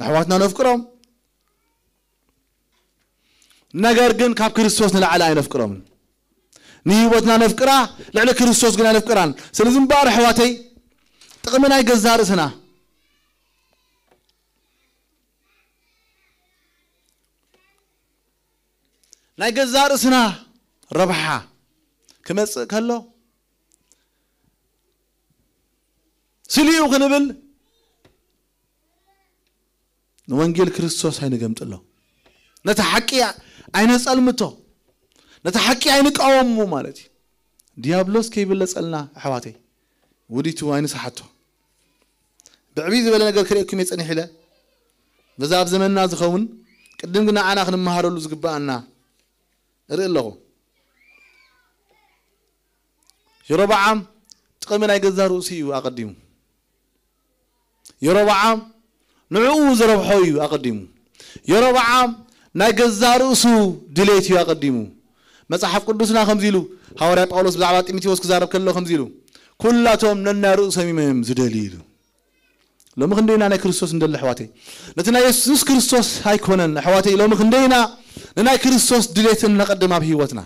ንኣሕዋትና ነፍቅሮም፣ ነገር ግን ካብ ክርስቶስ ንላዕሊ ኣይነፍቅሮምን። ንህይወትና ነፍቅራ፣ ልዕሊ ክርስቶስ ግን ኣይነፍቅራን። ስለዚ እምበኣር ኣሕዋተይ፣ ጥቕሚ ናይ ገዛእ ርእስና፣ ናይ ገዛእ ርእስና ረብሓ ክመጽእ ከሎ፣ ስሊኡ ክንብል ንወንጌል ክርስቶስ ኣይንገምጥሎ። ነቲ ሓቂ ኣይነጸልምቶ። ነቲ ሓቂ ኣይንቃወሙ ማለት እዩ። ዲያብሎስ ከይብለጸልና ኣሕዋተይ፣ ውዲቱ ኣይንስሓቶ። ብዕብይ ዝበለ ነገር ክርእየኩም እየ ጸኒሕ ኢለ። በዛ ኣብ ዘመንና ዝኸውን ቅድም ግን ንዓና ክንመሃረሉ ዝግብኣና እርኢ ኣለኹ። የሮብዓም ጥቕሚ ናይ ገዛ ርእሱ እዩ ኣቐዲሙ። የሮብዓም ንዕኡ ዘረብሖ እዩ ኣቐዲሙ። የሮብዓም ናይ ገዛ ርእሱ ድሌት እዩ ኣቐዲሙ። መጽሓፍ ቅዱስና ከምዚ ኢሉ፣ ሃዋርያ ጳውሎስ ብዛዕባ ጢሞቴዎስ ክዛረብ ከሎ ከምዚ ኢሉ፣ "ኩላቶም ነናይ ርእሶም እዮም ዝደልዩ" ኢሉ። ሎሚ ክንደይና ናይ ክርስቶስ እንደሊ ኣሕዋተይ? ነቲ ናይ የሱስ ክርስቶስ ኣይኮነን ኣሕዋተይ። ሎሚ ክንደይና ንናይ ክርስቶስ ድሌትን ነቐድም ኣብ ህይወትና?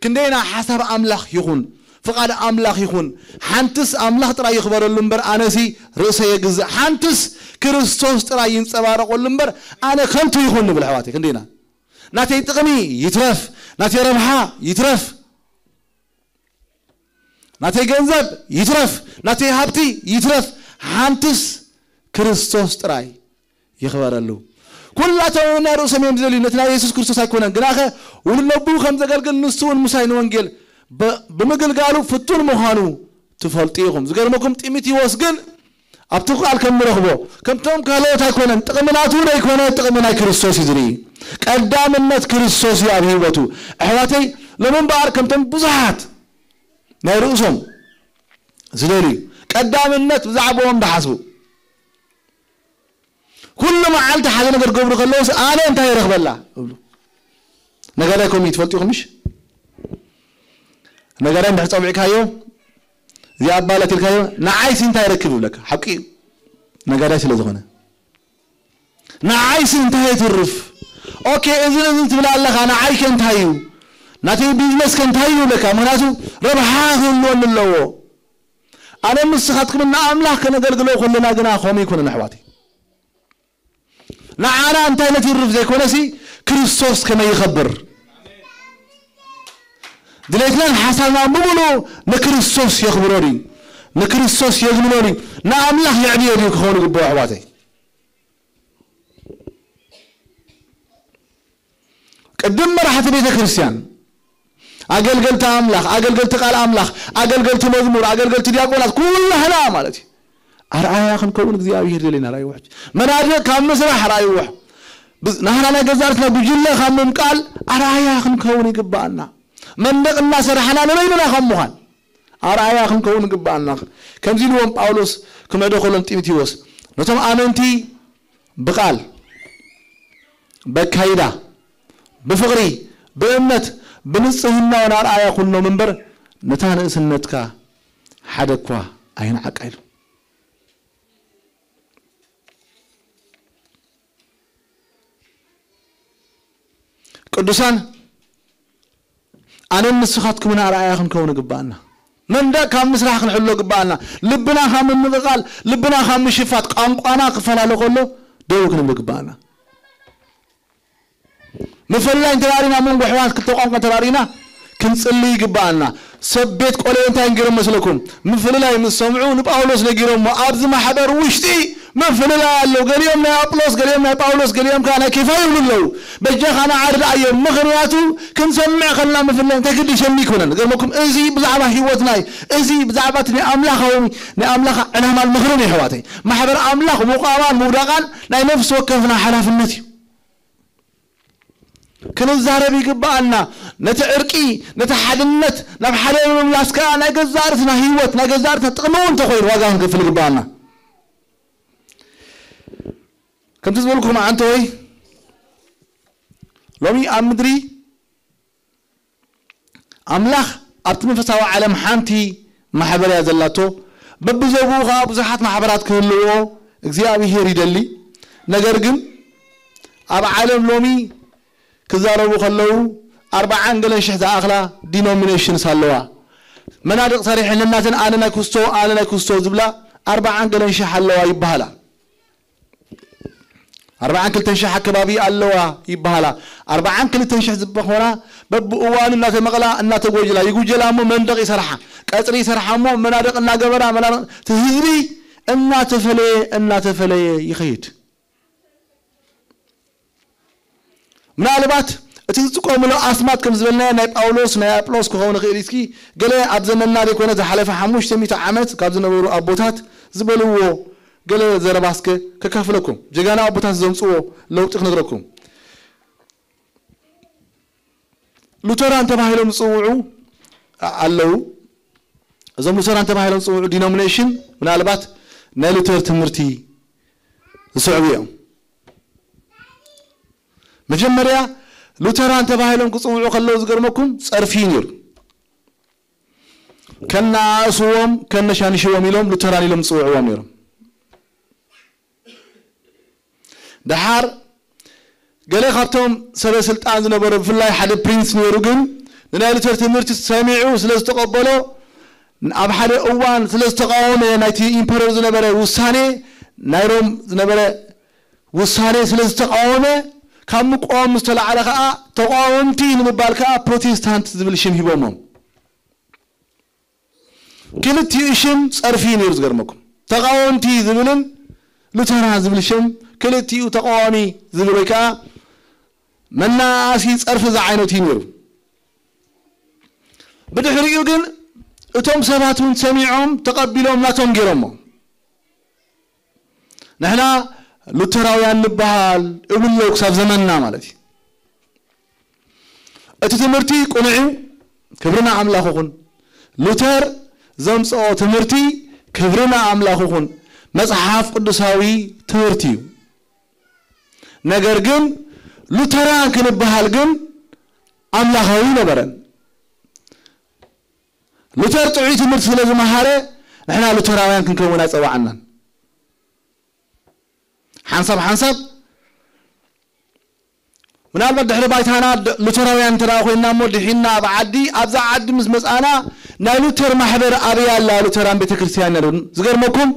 ክንደይና ሓሳብ ኣምላኽ ይኹን፣ ፍቓድ ኣምላኽ ይኹን፣ ሓንትስ ኣምላኽ ጥራይ ይኽበረሉ እምበር፣ ኣነሲ ርእሰ የግዝእ፣ ሓንትስ ክርስቶስ ጥራይ ይንጸባረቐሉ እምበር፣ ኣነ ከንቱ ይኹን ንብል ኣሕዋተይ። ክንደይና ናተይ ጥቕሚ ይትረፍ፣ ናተይ ረብሓ ይትረፍ፣ ናተይ ገንዘብ ይትረፍ፣ ናተይ ሃብቲ ይትረፍ፣ ሓንትስ ክርስቶስ ጥራይ ይኽበረሉ። ኩላቶም ናይ ርእሶም እዮም ዝደልዩ፣ ነቲ ናይ የሱስ ክርስቶስ ኣይኮነን። ግናኸ ውሉድ ነብኡ ከም ዘገልግል ንሱ እውን ምሳይ ንወንጌል ብ-፣ ብምግልጋሉ ፍቱን ምዃኑ ትፈልጡ ኢኹም። ዝገርመኩም ጢሞቴዎስ ግን ኣብቲ ቃል ከም ንረኽቦ ከምቶም ካልኦት ኣይኮነን፣ ጥቕሚ ናቱ ዘይኮነ ጥቕሚ ናይ ክርስቶስ እዩ ዝርኢ። ቀዳምነት ክርስቶስ እዩ ኣብ ህይወቱ። ኣሕዋተይ፣ ሎሚ እምበኣር ከምቶም ብዙሓት ናይ ርእሶም ዝደልዩ ቀዳምነት ብዛዕባኦም ዝሓስቡ፣ ኩሉ መዓልቲ ሓደ ነገር ገብሩ ከለውስ ኣነ እንታይ ይረኽበላ እብሉ። ነጋዳይ ከምኡ እዩ፣ ትፈልጡ ኢኹም ምሽ? ነጋዳይ እንድሕር ጸዊዕካዮ፣ እዚኣ ኣባላት ኢልካዮ፣ ንዓይሲ እንታይ ይረክብ ይብለካ። ሓቂ እዩ። ነጋዳይ ስለ ዝኾነ። ንዓይሲ እንታይ የትርፍ? ኦኬ፣ እዚ፣ እዚ ትብል ኣለኻ፣ ንዓይ ከ እንታይ እዩ? ናተይ ቢዝነስ ከ እንታይ እዩ ይብለካ። ምኽንያቱ ረብሓ ክህልወኒ ኣለዎ። ኣነ ንስኻትኩም ንኣምላኽ ከነገልግሎ ከለና ግና ከምኡ ይኮነን ኣሕዋተይ። ንዓና እንታይ ነትርፍ ዘይኮነሲ ክርስቶስ ከመይ ይኸብር? ድሌትናን ሓሳብናን ብምሉኡ ንክርስቶስ የኽብሮ ድዩ? ንክርስቶስ የግንኖ ድዩ? ንኣምላኽ የዕብዮ ድዩ ክኸውን ይግብኦ ኣሕዋተይ? ቅድም መራሕቲ ቤተ ክርስቲያን፣ ኣገልገልቲ ኣምላኽ፣ ኣገልገልቲ ቃል ኣምላኽ፣ ኣገልገልቲ መዝሙር፣ ኣገልገልቲ ዲያቆናት፣ ኩላህና ማለት እዩ። ኣርኣያ ክንከውን እግዚኣብሔር ደለና ራእይ ውሕጅ። መናድቕ ካብ ምስራሕ ራእይ ውሕ-፣ ብ-፣ ናህና ናይ ገዛእ ርእስና ጉጅለ ካብ ምምቃል ኣርኣያ ክንከውን ይግብኣና። መንደቕ እናሰራሕና ንበይንና ካብ ምዃን ኣርኣያ ክንከውን ይግብኣና። ከምዚ ኢልዎም ጳውሎስ ክምዕዶ ከሎ ንጢሞቴዎስ፣ ነቶም ኣመንቲ ብቃል፣ በካይዳ፣ ብፍቕሪ፣ ብእምነት፣ ብንጽህናውን ኣርኣያ ኩኖም እምበር፣ ነታ ንእስነትካ ሓደ እኳ ኣይንዓቃ ኢሉ። ቅዱሳን፣ ኣነን ንስኻትኩምን ኣርኣያ ክንከውን ይግብኣና። መንደቕ ካብ ምስራሕ ክንሕሎ ይግብኣና። ልብና ካብ ምምቕቓል፣ ልብና ካብ ምሽፋት፣ ቋንቋና ክፈላለ ከሎ ደው ክንብል ይግብኣና። ምፍልላይ እንተራእና፣ መንጎ ኣሕዋት ክልተ ቋንቋ እንተራእና ክንጽሊ ይግብኣና። ሰብ ቤት ቆልዑ እንታይ ገይሮም መስለኩም? ምፍልላይ ምስ ሰምዑ ንጳውሎስ ነጊሮሞ። ኣብዚ ማሕበር ውሽጢ ምፍልላይ ኣሎ። ገሊኦም ናይ ኣጵሎስ፣ ገሊኦም ናይ ጳውሎስ፣ ገሊኦም ከኣ ናይ ኬፋ ይብሉ ኣለዉ። በጃኻ ንዓርድኣዮም። ምኽንያቱ ክንሰምዕ ከለና ምፍልላይ እንታይ ግዲ ሸሚ ይኮነን። ገርመኩም፣ እዚ ብዛዕባ ህይወትና እዩ። እዚ ብዛዕባ እቲ ናይ ኣምላኻዊ፣ ናይ ኣምላኻ ዕላማን ምኽርን እዩ፣ ኣሕዋተይ። ማሕበር ኣምላኽ ምቋማን ምውዳቓን ናይ ነፍሲ ወከፍና ሓላፍነት እዩ። ክንዛረብ ይግባኣና። ነቲ ዕርቂ፣ ነቲ ሓድነት ናብ ሓደ ንምምላስ ከኣ ናይ ገዛእ ርእስና ህይወት፣ ናይ ገዛእ ርእስና ጥቕሚ እውን እንተኾይኑ ዋጋ ክንከፍል ይግባኣና። ከምቲ ዝበልኩም ኣንተ ወይ ሎሚ ኣብ ምድሪ ኣምላኽ ኣብቲ መንፈሳዊ ዓለም ሓንቲ ማሕበር እያ ዘላቶ። በብዞብኡ ኸዓ ብዙሓት ማሕበራት ክህልዎ እግዚኣብሄር ይደሊ። ነገር ግን ኣብ ዓለም ሎሚ ክዛረቡ ከለዉ ኣርባዓን ገለን ሽሕ ዝኣኽላ ዲኖሚኔሽንስ ኣለዋ። መናድቕ ሰሪሐን ነናተን ኣነ ናይ ኩስቶ ኣነ ናይ ኩስቶ ዝብላ ኣርባዓን ገለን ሽሕ ኣለዋ ይበሃላ። ኣርባዓን ክልተን ሽሕ ኣከባቢ ኣለዋ ይበሃላ። ኣርባዓን ክልተን ሽሕ ዝበኾና በብእዋኑ እናተመቕላ እናተጎጅላ ይጉጀላ እሞ መንደቕ ይሰርሓ፣ ቀፅሪ ይሰርሓ እሞ መናድቕ እናገበራ መናድቕ እቲ ህዝቢ እናተፈለየ እናተፈለየ ይኸይድ። ምናልባት እቲ ዝጥቀምሉ ኣስማት ከም ዝበልናዮ ናይ ጳውሎስ ናይ ኣጵሎስ ክኸውን ይኽእል እዩ። እስኪ ገለ ኣብ ዘመንና ዘይኮነ ዝሓለፈ ሓሙሽተ ሚእቲ ዓመት ካብ ዝነበሩ ኣቦታት ዝበልዎ ገለ ዘረባ እስከ ከካፍለኩም። ጀጋና ኣቦታት ዘምፅዎ ለውጢ ክነግረኩም። ሉተራን ተባሂሎም ዝፅውዑ ኣለዉ። እዞም ሉተራን ተባሂሎም ዝፅውዑ ዲኖሚኔሽን ምናልባት ናይ ሉተር ትምህርቲ ዝስዕቡ እዮም። መጀመርያ ሉተራን ተባሂሎም ክፅውዑ ከለዉ ዝገርመኩም ፀርፊ እዩ ነይሩ። ከነኣእስዎም ከነሻንሽዎም ኢሎም ሉተራን ኢሎም ዝፅውዕዎም ነይሮም። ደሓር ገለ ካብቶም ሰበ ስልጣን ዝነበሩ ብፍላይ ሓደ ፕሪንስ ነይሩ ግን ንናይ ሉተር ትምህርቲ ሰሚዑ ስለ ዝተቐበሎ ኣብ ሓደ እዋን ስለ ዝተቃወመ ናይቲ ኢምፐረር ዝነበረ ውሳኔ ናይ ሮም ዝነበረ ውሳኔ ስለ ዝተቃወመ ካብ ምቋም ዝተላዕለ ከዓ ተቃወምቲ ንምባል ከዓ ፕሮቴስታንት ዝብል ሽም ሂቦሞም። ክልቲኡ ሽም ጸርፊ እዩ ነይሩ ዝገርመኩም። ተቃወምቲ ዝብልን ሉተራን ዝብል ሽም ክልቲኡ ተቃዋሚ ዝብል ወይ ከዓ መናኣሲ ጸርፊ ዝዓይነቱ እዩ ነይሩ። ብድሕሪኡ ግን እቶም ሰባት እውን ሰሚዖም ተቐቢሎም ናቶም ገይሮሞ። ንሕና ሉተራውያን ንበሃል እብሉ ኣለዉ ክሳብ ዘመንና ማለት እዩ። እቲ ትምህርቲ ቅኑዕ እዩ። ክብርና ኣምላኽ ይኹን። ሉተር ዘምጽኦ ትምህርቲ ክብርና ኣምላኽ ይኹን። መጽሓፍ ቅዱሳዊ ትምህርቲ እዩ። ነገር ግን ሉተራን ክንበሃል ግን ኣምላኻዊ ነበረን። ሉተር ጥዑይ ትምህርቲ ስለ ዝመሃረ ንሕና ሉተራውያን ክንከውን ኣይጸዋዓናን። ሓንሳብ ሓንሳብ ምናልባት ድሕሪ ባይታና ድ- ሉተራውያን እንተ ደኣ ኮይንና እሞ ድሒና ኣብ ዓዲ ኣብዛ ዓዲ ምስ መጻና ናይ ሉተር ማሕበር ኣበይ ኣላ ሉተራን ቤተ ክርስቲያን ነርን ዝገርመኩም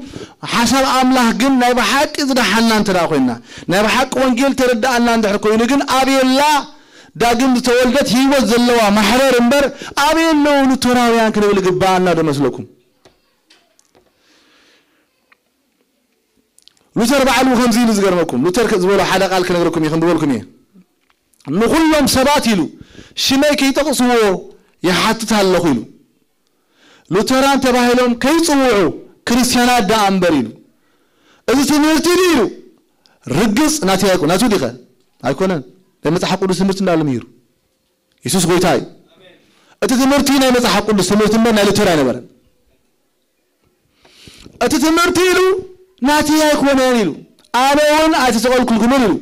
ሓሳብ ኣምላኽ ግን ናይ ብሓቂ ዝደሓና እንተ ደኣ ኮይንና ናይ ብሓቂ ወንጌል ተረዳኣና እንድሕር ኮይኑ ግን ኣበየላ ዳግም ዝተወልደት ህይወት ዘለዋ ማሕበር እምበር ኣበየለዉ ሉተራውያን ክንብል ግባኣና ዶ መስለኩም? ሉተር ባዕሉ ከምዚ ኢሉ ዝገርመኩም ሉተር ዝበሎ ሓደ ቃል ክነግረኩም እዩ ከም ዝበልኩም እየ ንኩሎም ሰባት ኢሉ ሽመይ ከይጠቕስዎ ይሓትት ኣለኹ ኢሉ ሉተራን ተባሂሎም ከይፅውዑ ክርስትያናት ደኣ እምበር ኢሉ እዚ ትምህርቲ ድዩ ኢሉ ርግፅ ናተይ ኣይኮ ናቱ ዲኸ ኣይኮነን ናይ መፅሓፍ ቅዱስ ትምህርቲ እንዳሉ ምሂሩ የሱስ ጎይታ እዩ እቲ ትምህርቲ ናይ መፅሓፍ ቅዱስ ትምህርቲ እምበር ናይ ሉተር ኣይነበረን እቲ ትምህርቲ ኢሉ ናተይ ኣይኮነን ኢሉ ኣነ እውን ኣይተሰቐልኩልኩምን ኢሉ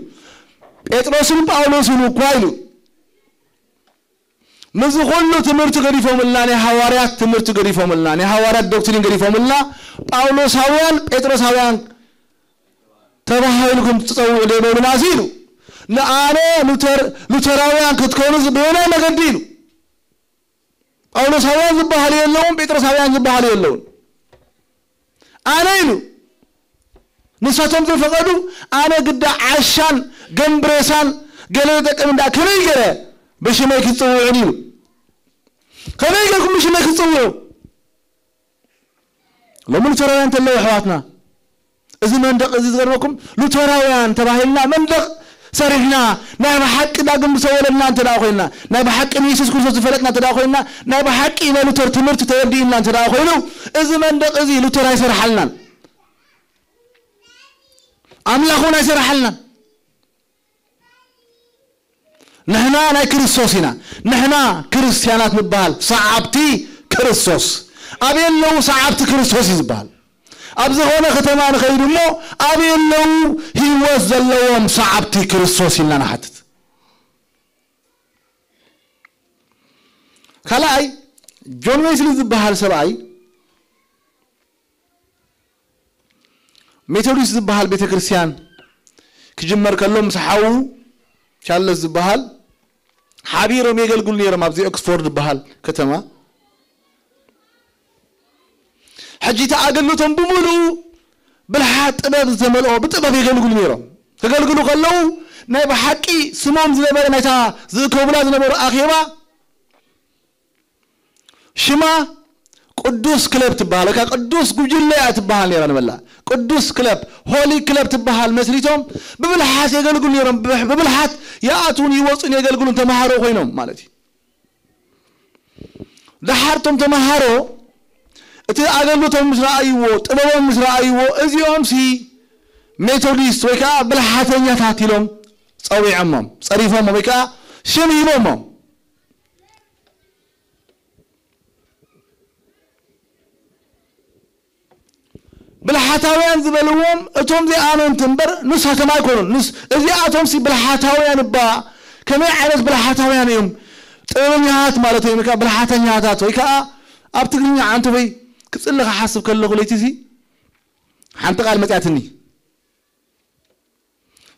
ጴጥሮስን ጳውሎስን እኳ ኢሉ ምዚ ኩሉ ትምህርቲ ገዲፎምልና ናይ ሃዋርያት ትምህርቲ ገዲፎምልና ናይ ሃዋርያት ዶክትሪን ገዲፎምልና ጳውሎሳውያን ጴጥሮሳውያን ተባሂልኩም ትፀውዑ ዶ ይበሉና እዚ ኢሉ ንኣነ ሉተር ሉተራውያን ክትኮኑ ብየናይ መገዲ ኢሉ ጳውሎሳውያን ዝበሃሉ የለውን ጴጥሮሳውያን ዝበሃሉ የለውን ኣነ ኢሉ ንሳቶም ዝፈቐዱ ኣነ ግዳ ዓሻን ገምብሬሳን ገለ ዝጠቅም እንዳ ከመይ ገረ ብሽመይ ክትፅውዑን ኢሉ ከመይ ገርኩም ብሽመይ ክትፅውዑ ሎሚ ሉተራውያን እንተለዉ ኣሕዋትና እዚ መንደቕ እዚ ዝገርመኩም ሉተራውያን ተባሂልና መንደቕ ሰሪሕና ናይ ብሓቂ ዳግም ዝተወለድና እንተ ደኣ ኮይንና ናይ ብሓቂ ንየሱስ ክርስቶስ ዝፈለጥና እንተ ደኣ ኮይንና ናይ ብሓቂ ናይ ሉተር ትምህርቲ ተወዲእና እንተ ደኣ ኮይኑ እዚ መንደቕ እዚ ሉተር ኣይሰረሓልናን ኣምላኽ እውን ኣይሰረሓልናን ንሕና ናይ ክርስቶስ ኢና። ንሕና ክርስትያናት ንበሃል፣ ሰዓብቲ ክርስቶስ። ኣበይ ኣለዉ ሰዓብቲ ክርስቶስ እዩ ዝበሃል? ኣብ ዝኾነ ከተማ ንኸይድ እሞ፣ ኣበይ ኣለዉ ህይወት ዘለዎም ሰዓብቲ ክርስቶስ ኢልና ንሓትት። ካልኣይ፣ ጆን ዌስሊ ዝበሃል ሰብኣይ፣ ሜቶዲስት ዝበሃል ቤተ ክርስቲያን ክጅመር ከሎ፣ ምስ ሓዉ ቻርለስ ዝበሃል ሓቢሮም የገልግሉ ነይሮም ኣብዚ ኦክስፎርድ ዝበሃል ከተማ። ሕጂ እቲ ኣገልግሎቶም ብምሉኡ ብልሓት ጥበብ ዝተመልኦ፣ ብጥበብ የገልግሉ ነይሮም። ከገልግሉ ከለዉ ናይ ብሓቂ ስሞም ዝነበረ፣ ናይታ ዝእከቡላ ዝነበሩ ኣኼባ ሽማ ቅዱስ ክለብ ትበሃል፣ ወይ ከዓ ቅዱስ ጉጅለ እያ ትበሃል ነይራ። ንበላ ቅዱስ ክለብ፣ ሆሊ ክለብ ትበሃል መስሪቶም ብብልሓት የገልግሉ ነይሮም። ብብሕ-፣ ብብልሓት ይኣትዉን ይወፁን የገልግሉን ተምሃሮ ኮይኖም ማለት እዩ። ደሓር እቶም ተምሃሮ እቲ ኣገልግሎቶም ምስ ረኣይዎ፣ ጥበቦም ምስ ረኣይዎ፣ እዚኦም ሲ ሜቶዲስት ወይ ከዓ ብልሓተኛታት ኢሎም ጸዊዖሞም፣ ጸሪፎሞም ወይ ከዓ ሽም ሂቦሞም። ብልሓታውያን ዝበልዎም እቶም ዘይኣመንቲ እምበር ንሳቶም ኣይኮኑን። ንስ-፣ እዚኣቶም ሲ ብልሓታውያን እባ ከመይ ዓይነት ብልሓታውያን እዮም? ጥበበኛታት ማለት እዮም፣ ወይ ከዓ ብልሓተኛታት፣ ወይ ከዓ ኣብ ትግርኛ ዓንተቦይ ክጽሊ ክሓስብ ከለኹ ለይቲ ሲ ሓንቲ ቃል መጽያትኒ።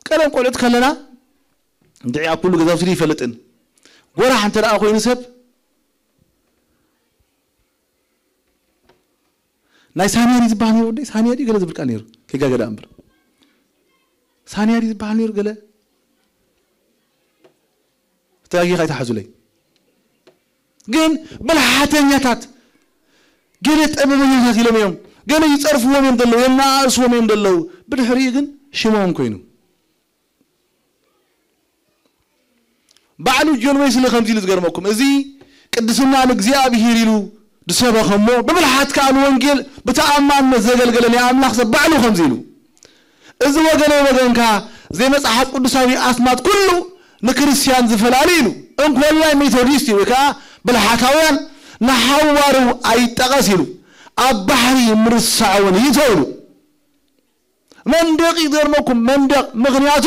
ቀደም ቆልዑት ከለና እንድዒ ኣብ ኩሉ ገዛ ወሲዱ ይፈልጥን። ጎራሕ እንተ ደኣ ኮይኑ ሰብ ናይ ሳንያ ድዩ ዝበሃል ነይሩ? ወደይ ሳንያ ድዩ ገለ ዝብል ቃል ነይሩ? ከይጋገ ደኣ እምበር። ሳንያ ድዩ ዝበሃል ነይሩ ገለ? ተጋጊኻ ኣይትሓዙለይ። ግን ብልሓተኛታት፣ ገለ ጥበበኛታት ኢሎም እዮም። ገለ ይጸርፍዎም እዮም ዘለዉ፣ የነኣእስዎም እዮም ዘለዉ። ብድሕሪኡ ግን ሽሞም ኮይኑ። ባዕሉ ጆን ዌስሊ ከምዚ ኢሉ ዝገርመኩም፣ እዚ ቅድስና ንእግዚኣብሔር ኢሉ ዝሰበኸ እሞ፣ ብብልሓት ከኣ ንወንጌል ብተኣማንነት ዘገልገለ ናይ ኣምላኽ ሰብ ባዕሉ ከምዚ ኢሉ፣ እዚ ወገነይ ወገንካ ዘይመጽሓፍ ቅዱሳዊ ኣስማት ኩሉ ንክርስትያን ዝፈላሊ ኢሉ። እንኮላይ ሜቶዲስት ወይ ከኣ ብልሓታውያን ንሓዋሩ ኣይጠቐስ ኢሉ፣ ኣብ ባሕሪ ምርሳዕ እውን ይተው ኢሉ። መንደቕ ይገርመኩም፣ መንደቕ። ምኽንያቱ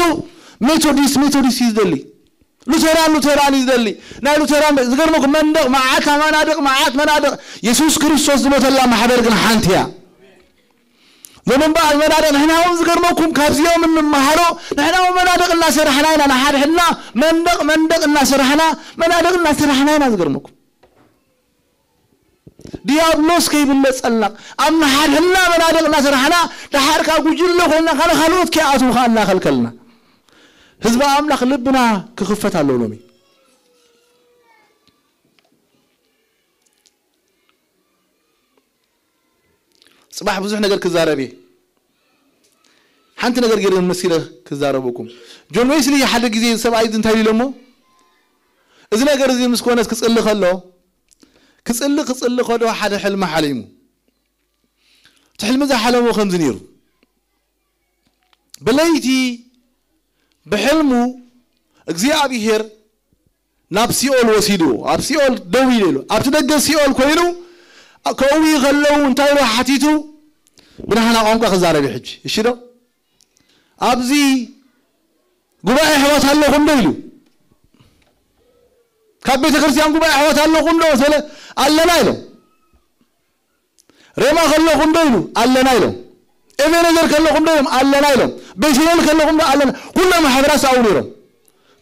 ሜቶዲስት ሜቶዲስት እዩ ዝደሊ፣ ሉተራን ሉተራን እዩ ዝደሊ። ናይ ሉተራን ዝገርመኩም መንደቕ፣ መዓት መናድቕ፣ መዓት መናድቕ። የሱስ ክርስቶስ ዝሞተላ ማሕበር ግን ሓንቲ እያ። ሎሚ እምበኣር መናድቕ ንሕና እውን ዝገርመኩም ካብዚኦም እንመሃሮ፣ ንሕና እውን መናድቕ እናሰራሕና ኢና ንሓድሕድና፣ መንደቕ መንደቕ እናሰራሕና፣ መናድቕ እናሰራሕና ኢና ዝገርመኩም። ዲያብሎስ ከይብለጸልና፣ ኣብ ንሓድሕድና መናድቕ እናሰራሕና፣ ደሓር ከኣ ጉጅለ ኮይንና፣ ካልእ ካልኦት ከይኣትዉ ከኣ እናኸልከልና። ህዝቢ ኣምላኽ ልብና ክኽፈት ኣለዎ ሎሚ። ጽባሕ ብዙሕ ነገር ክዛረብ እየ። ሓንቲ ነገር ገይረ መሲለ ክዛረበኩም። ጆን ዌስሊ ሓደ ግዜ ሰብኣይ እዚ እንታይ ኢሎሞ? እዚ ነገር እዚ ምስ ኮነስ ክጽሊ ከሎ፣ ክጽሊ፣ ክጽሊ ከሎ ሓደ ሕልሚ ሓሊሙ። እቲ ሕልሚ ዝሓለሞ ከምዚ ነይሩ። ብለይቲ ብሕልሙ እግዚኣብሔር ናብ ሲኦል ወሲድዎ። ኣብ ሲኦል ደው ኢሉ ኢሉ። ኣብቲ ደገ ሲኦል ኮይኑ ከእዊ ከለዉ እንታይ ኢሉ ሓቲቱ? ብናህና ቋንቋ ክዛረብ እዩ ሕጂ። እሺ ዶ? ኣብዚ ጉባኤ ኣሕዋት ኣለኹም ዶ ኢሉ? ካብ ቤተ ክርስቲያን ጉባኤ ኣሕዋት ኣለኹም ዶ? ስለ ኣለና ኢሎም። ሬማ ከለኹም ዶ ኢሉ? ኣለና ኢሎም። ኤቤኔዘር ከለኹም ዶ ኢሎም? ኣለና ኢሎም። ቤቴል ከለኹም ዶ? ኣለና። ኩሎም ማሕበራት ኣብኡ ነይሮም።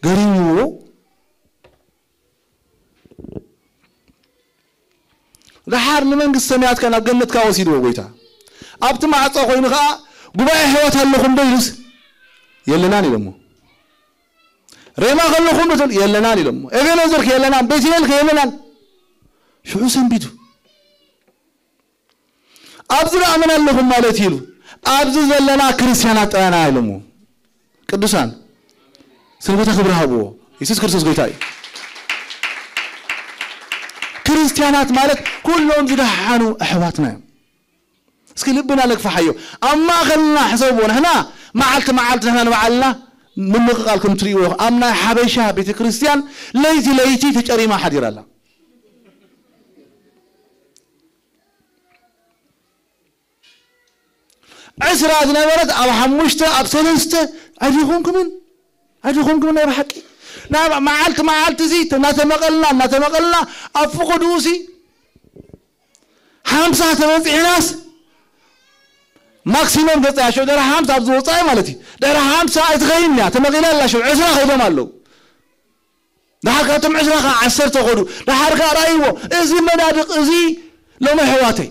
ገሪምዎ። ደሓር ንመንግስቲ ሰማያት ከ ናብ ገነትካ ወሲድዎ ጎይታ። ኣብቲ ማዕጾ ኮይኑ ከኣ ጉባኤ ኣሕዋት ኣለኹም ዶ ኢሉስ? የለናን ኢሎሞ። ሬማ ከለኹም ዶ ትብል? የለናን ኢሎሞ። ኤቤኔዘር ከ የለናን፣ ቤቴል ከ የለናን። ሽዑ ሰንቢዱ። ኣብዚ ደኣ መን ኣለኹም ማለት ኢሉ። ኣብዚ ዘለና ክርስትያናት ጥራና ኢሎሞ። ቅዱሳን፣ ስለ ጎይታ ክብሪ ሃብዎ። የሱስ ክርስቶስ ጎይታ እዩ። ክርስትያናት ማለት ኩሎም ዝደሓኑ ኣሕዋትና እዮም። እስኪ ልብና ነግፋሓዮ። ኣብ ማእከልና ሕሰብዎ። ንሕና መዓልቲ መዓልቲ ንሕና ንባዕልና ምምቕቓል ከም ትርእይዎ ኣብ ናይ ሓበሻ ቤተ ክርስቲያን ለይቲ ለይቲ ተጨሪማ ሓዲራ ኣላ። ዕስራ ዝነበረት ኣብ ሓሙሽተ ኣብ ሰለስተ ኣይደኾንኩምን ኣይደኾንኩምን ናይ ብሓቂ ናብ መዓልቲ መዓልቲ እዚ እናተመቐልና እናተመቐልና ኣብ ፍቕድኡ ሲ ሓምሳ ተበፂሕናስ ማክሲመም ገፃ ያሸው ደረ ሓምሳ ኣብ ዝወፃኢ ማለት እዩ። ደረ ሓምሳ ኣይትኸይን እያ ተመቒላ ኣላ ሸው ዕስራ ከይዶም ኣለዉ። ደሓር ካብቶም ዕስራ ከዓ ዓሰርተ ከዱ። ደሓር ከዓ ረኣይዎ። እዚ መናድቕ እዚ ሎሚ ኣሕዋተይ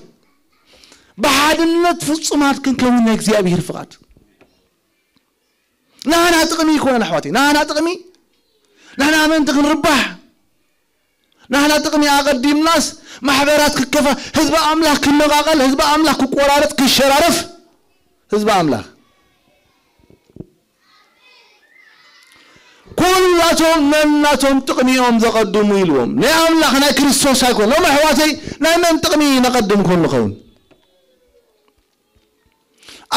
ብሓድነት ፍጹማት ክንከውን ናይ እግዚኣብሔር ፍቓድ። ናህና ጥቕሚ ይኮነን ኣሕዋተይ፣ ናህና ጥቕሚ፣ ንሕና ምእንቲ ክንርባሕ፣ ናህና ጥቕሚ ኣቐዲምናስ ማሕበራት ክከፋ፣ ህዝቢ ኣምላኽ ክመቓቐል፣ ህዝቢ ኣምላኽ ክቆራረጽ፣ ክሸራረፍ፣ ህዝቢ ኣምላኽ ኩላቶም ነናቶም ጥቕሚ እዮም ዘቐድሙ ኢልዎም። ናይ ኣምላኽ ናይ ክርስቶስ ኣይኮን። ሎም ኣሕዋተይ ናይ መን ጥቕሚ ነቐድም ኮን ንኸውን?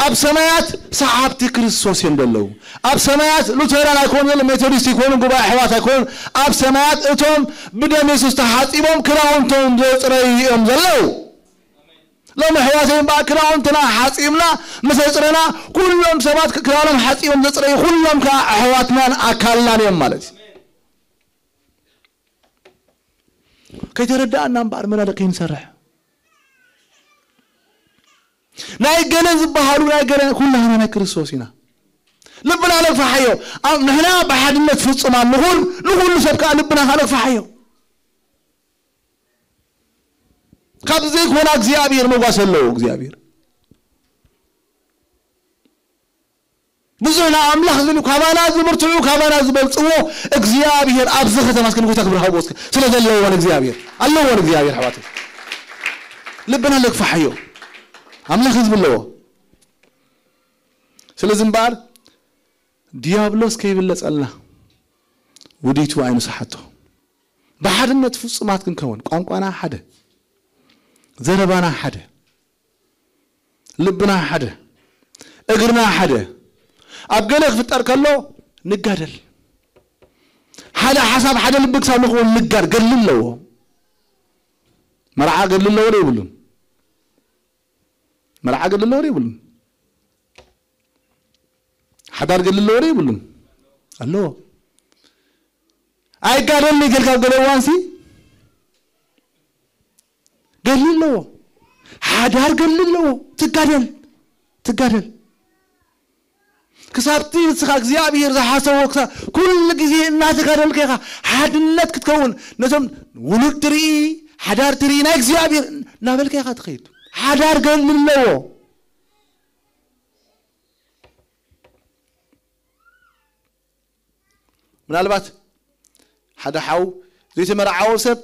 ኣብ ሰማያት ሰሓብቲ ክርስቶስ እዮም ዘለዉ። ኣብ ሰማያት ሉተራን ኣይኮኑ ዘሎ፣ ሜቶዲስት ኣይኮኑ፣ ጉባኤ ኣሕዋት ኣይኮኑ። ኣብ ሰማያት እቶም ብደም የሱስ ተሓጺቦም ክዳውንቶም ዘጽረዩ እዮም ዘለዉ። ሎም ኣሕዋተይ እምበኣር ክዳውንትና ሓጺብና ምስ ኣጽረና፣ ኩሎም ሰባት ክዳኖም ሓጺቦም ዘጽረዩ፣ ኩሎም ከኣ ኣሕዋትናን ኣካልናን እዮም ማለት እዩ። ከይተረዳእና እምበኣር መናድቕ ከይንሰርሕ። ናይ ገለ ዝበሃሉ ናይ ገለ ኩላህና ናይ ክርስቶስ ኢና። ልብና ነግፋሓዮ። ኣብ ንሕና ብሓድነት ፍጹማን ንኹን፣ ንኹሉ ሰብ ከኣ ልብና ከኣ ነግፋሓዮ። ካብ ዘይኮና እግዚኣብሔር መጓስ ኣለዎ እግዚኣብሔር። ብዙሕ ንኣምላኽ ዝብሉ ካባና ዝብርትዑ ካባና ዝበልጽዎ እግዚኣብሔር ኣብዚ ከተማ እስከ ንጎይታ ክብሪ ሃብዎ እስከ ስለ ዘለዎን እግዚኣብሔር ኣለዎን እግዚኣብሔር ኣሕዋተይ ልብና ለግፋሓዮ ኣምላኽ ህዝቢ ኣለዎ ስለዚ እምበኣር ዲያብሎስ ከይብለጸልና ውዲቱ ኣይንስሓቶ ብሓድነት ፍጹማት ክንከውን ቋንቋና ሓደ ዘረባና ሓደ ልብና ሓደ እግርና ሓደ ኣብ ገለ ክፍጠር ከሎ ንጋደል ሓደ ሓሳብ ሓደ ልቢ ክሳብ ንኸውን ንጋድ ገድሊ ኣለዎ መርዓ ገድሊ ኣለዎ ዶ ይብሉን መርዓ ገድሊ ኣለዎ ዶ ይብሉን ሓዳር ገድሊ ኣለዎ ዶ ይብሉን ኣለዎ ኣይጋደልን ይገልካ ገለ እዋንሲ ገድሊ ኣለዎ ሓዳር ገድሊ ኣለዎ ትጋደል ትጋደል ክሳብቲ ንስኻ እግዚኣብሔር ዝሓሰቦ ክሳ ኩሉ ግዜ እናተጋደልካ ኢኻ ሓድነት ክትከውን ነቶም ውሉድ ትርኢ ሓዳር ትርኢ ናይ እግዚኣብሔር እናበልካ ኢኻ ትኸይድ ሓዳር ገድሊ ኣለዎ ምናልባት ሓደ ሓው ዘይተመርዓወ ሰብ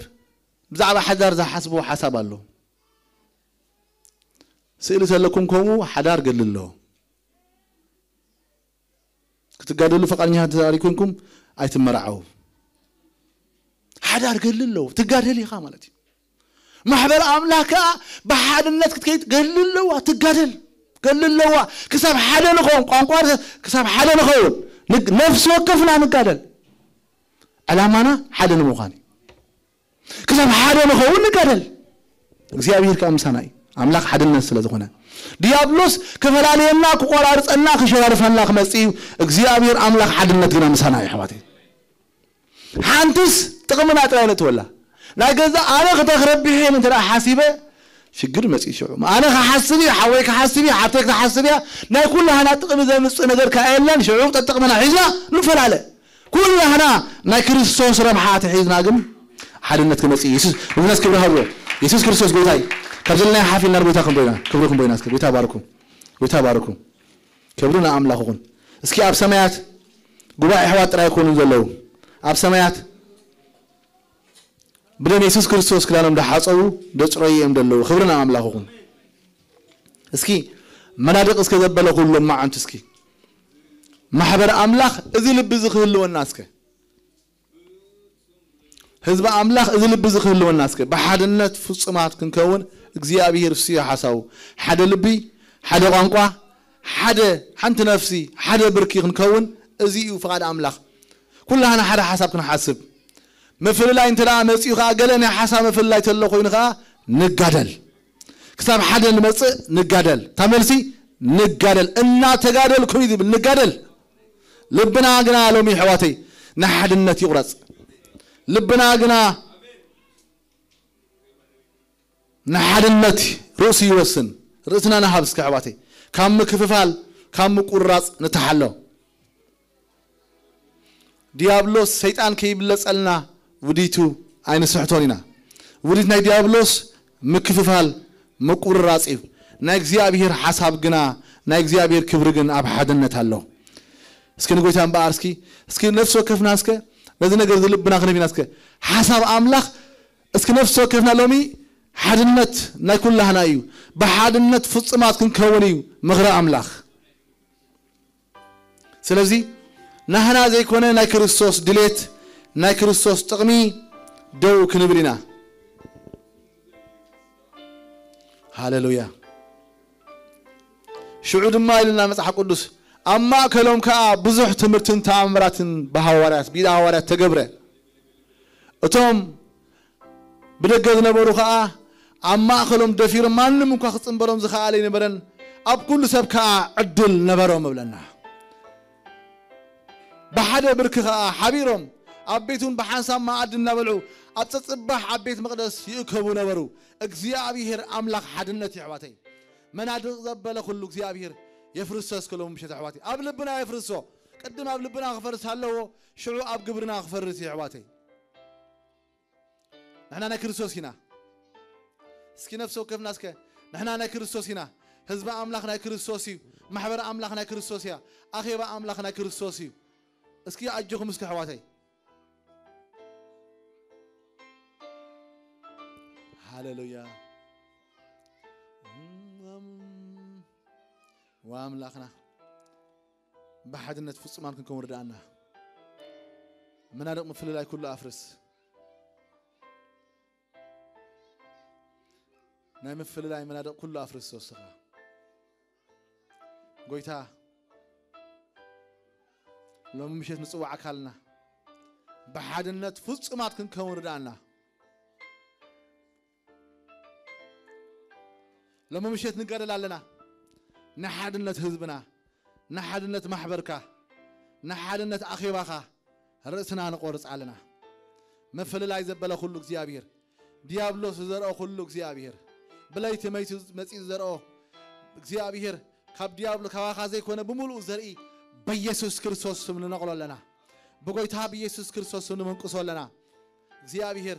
ብዛዕባ ሓዳር ዝሓስቦ ሓሳብ ኣሎ ስእሊ ዘለኩም ከምኡ ሓዳር ገድሊ ኣለዎ ክትጋደሉ ፈቃደኛ ተዛሪ ኮንኩም ኣይትመርዓው ሓዳር ገድሊ ኣለዎ ትጋደል ኢኻ ማለት እዩ ማሕበር ኣምላኽ ከኣ ብሓድነት ክትከይድ ገድሊ ኣለዋ ትጋደል ገድሊ ኣለዋ ክሳብ ሓደ ንኸውን ቋንቋ ክሳብ ሓደ ንኸውን ነፍሲ ወከፍና ንጋደል ዕላማና ሓደ ንምዃን ክሳብ ሓደ ንኸውን ንጋደል እግዚኣብሔር ከዓ ምሳና እዩ ኣምላኽ ሓድነት ስለ ዝኾነ ዲያብሎስ ክፈላልየና ክቆራርፀና ክሸራርፈና ክመፅእ እዩ እግዚኣብሔር ኣምላኽ ሓድነት ግና ምሳና እዩ ኣሕዋተይ ሓንትስ ጥቕምና ጥራይ ነእትወላ ናይ ገዛ ኣነ ክተክረቢሐን እንተ ሓሲበ ሽግር መፅእ ሽዑ ኣነ ክሓስብ እየ ሓወይ ክሓስብ እየ ሓብተይ ክትሓስብ እያ ናይ ኩላህና ጥቕሚ ዘምፅእ ነገር ከዓ የለን ሽዑ ጠጥቕምና ሒዝና ንፈላለ ኩላህና ናይ ክርስቶስ ረብሓ ተሒዝና ግን ሓድነት ክመፅእ እዩ የሱስ ንጉዛስ ክብሪ ሃብዎ የሱስ ክርስቶስ ጎይታ እዩ ካብ ዘለና ሓፊልና ጎይታ ክንቦይና ክብሪ ክንቦይና እስከ ጎይታ ባርኩ ጎይታ ባርኩ ክብሪ ንኣምላኽ ይኹን እስኪ ኣብ ሰማያት ጉባኤ ኣሕዋት ጥራይ ኣይኮኑን ዘለዉ ኣብ ሰማያት ብደም የሱስ ክርስቶስ ክዳኖም ዳሓፀቡ ደፅረዩ እዮም ዘለዉ ክብሪ ንኣምላኽ ይኹን እስኪ መናድቕ እስከ ዘበለ ኩሎም መዓንቱ እስኪ ማሕበር ኣምላኽ እዚ ልቢ እዚ ክህልወና እስከ ህዝቢ ኣምላኽ እዚ ልቢ እዚ ክህልወና እስከ ብሓድነት ፍጹማት ክንከውን እግዚኣብሔር እሱ እዩ ሓሳቡ ሓደ ልቢ ሓደ ቋንቋ ሓደ ሓንቲ ነፍሲ ሓደ ብርኪ ክንከውን እዚ እዩ ፍቓድ ኣምላኽ። ኩላህና ሓደ ሓሳብ ክንሓስብ። ምፍልላይ እንተ ደኣ መጺኡ ኸኣ፣ ገለ ናይ ሓሳብ ምፍልላይ ተሎ ኮይኑ ኸኣ፣ ንጋደል። ክሳብ ሓደ ንመጽእ ንጋደል። እታ መልሲ ንጋደል። እናተጋደልኩም እዩ ዝብል፣ ንጋደል። ልብና ግና ሎሚ፣ ኣሕዋተይ፣ ንሓድነት ይቑረጽ። ልብና ግና ንሓድነት ርእሱ ይወስን። ርእስና ንሃብ እስከ፣ ኣሕዋተይ። ካብ ምክፍፋል፣ ካብ ምቁርራጽ ንተሓሎ። ዲያብሎስ ሰይጣን ከይብለጸልና ውዲቱ ኣይንስሕቶን ኢና። ውዲት ናይ ዲያብሎስ ምክፍፋል፣ ምቁርራጽ እዩ። ናይ እግዚኣብሔር ሓሳብ ግና፣ ናይ እግዚኣብሔር ክብሪ ግን ኣብ ሓድነት ኣሎ። እስኪ ንጎይታ እምበኣር እስኪ፣ እስኪ ነፍሲ ወከፍና እስከ ነዚ ነገር እዚ ልብና ክንህብ ኢና እስከ። ሓሳብ ኣምላኽ እስኪ ነፍሲ ወከፍና ሎሚ ሓድነት ናይ ኩላህና እዩ። ብሓድነት ፍጹማት ክንከውን እዩ ምኽሪ ኣምላኽ። ስለዚ ናህና ዘይኮነ ናይ ክርስቶስ ድሌት፣ ናይ ክርስቶስ ጥቕሚ ደው ክንብል ኢና። ሃሌሉያ። ሽዑ ድማ ኢልና መጽሓፍ ቅዱስ፣ ኣብ ማእከሎም ከኣ ብዙሕ ትምህርትን ተኣምራትን ብሃዋርያት፣ ብኢድ ሃዋርያት ተገብረ። እቶም ብደገ ዝነበሩ ኸኣ ኣብ ማእከሎም ደፊሮም ማንም እኳ ክጽንበሮም ዝኸኣለ ኣይነበረን። ኣብ ኩሉ ሰብ ከኣ ዕድል ነበሮም እብለና። ብሓደ ብርኪ ኸኣ ሓቢሮም ኣብ ቤት እውን ብሓንሳብ መኣዲ እናበልዑ ኣብ ጸጽባሕ ኣብ ቤት መቕደስ ይእከቡ ነበሩ። እግዚኣብሔር ኣምላኽ ሓድነት እዩ ኣሕዋተይ። መናድቕ ዘበለ ኩሉ እግዚኣብሔር የፍርሶ እስከ ሎም ምሸት ኣሕዋተይ። ኣብ ልብና የፍርሶ። ቅድም ኣብ ልብና ክፈርስ ኣለዎ፣ ሽዑ ኣብ ግብርና ክፈርስ እዩ ኣሕዋተይ። ንሕና ናይ ክርስቶስ ኢና። እስኪ ነፍሲ ወከፍና እስከ፣ ንሕና ናይ ክርስቶስ ኢና። ህዝቢ ኣምላኽ ናይ ክርስቶስ እዩ። ማሕበር ኣምላኽ ናይ ክርስቶስ እያ። ኣኼባ ኣምላኽ ናይ ክርስቶስ እዩ። እስኪ ኣጆኹም እስኪ ኣሕዋተይ። ሃሌሉያ። ወኣምላኽና ብሓድነት ፍጹማን ክንከውን ርድኣና። መናድቕ ምፍልላይ ኩሉ ኣፍርስ። ናይ ምፍልላይ መናድቕ ኩሉ ኣፍርስ። ወስኻ ጎይታ ሎሚ ምሸት ንጽዋዕ ኣካልና ብሓድነት ፍጹማት ክንከውን ርድኣና። ሎሚ ምሸት ንጋደል ኣለና። ንሓድነት ህዝብና፣ ንሓድነት ማሕበርካ፣ ንሓድነት ኣኼባኻ ርእስና ንቆርጽ ኣለና። ምፍልላይ ዘበለ ኩሉ እግዚኣብሔር፣ ዲያብሎስ ዝዘርኦ ኩሉ እግዚኣብሔር፣ ብለይቲ መይቱ መጺኡ ዝዘርኦ እግዚኣብሔር፣ ካብ ዲያብሎ ካባኻ ዘይኮነ ብምሉኡ ዘርኢ በኢየሱስ ክርስቶስ ስም ንነቕሎ ኣለና። ብጎይታ ብኢየሱስ ክርስቶስ ስም ንምንቅሶ ኣለና። እግዚኣብሔር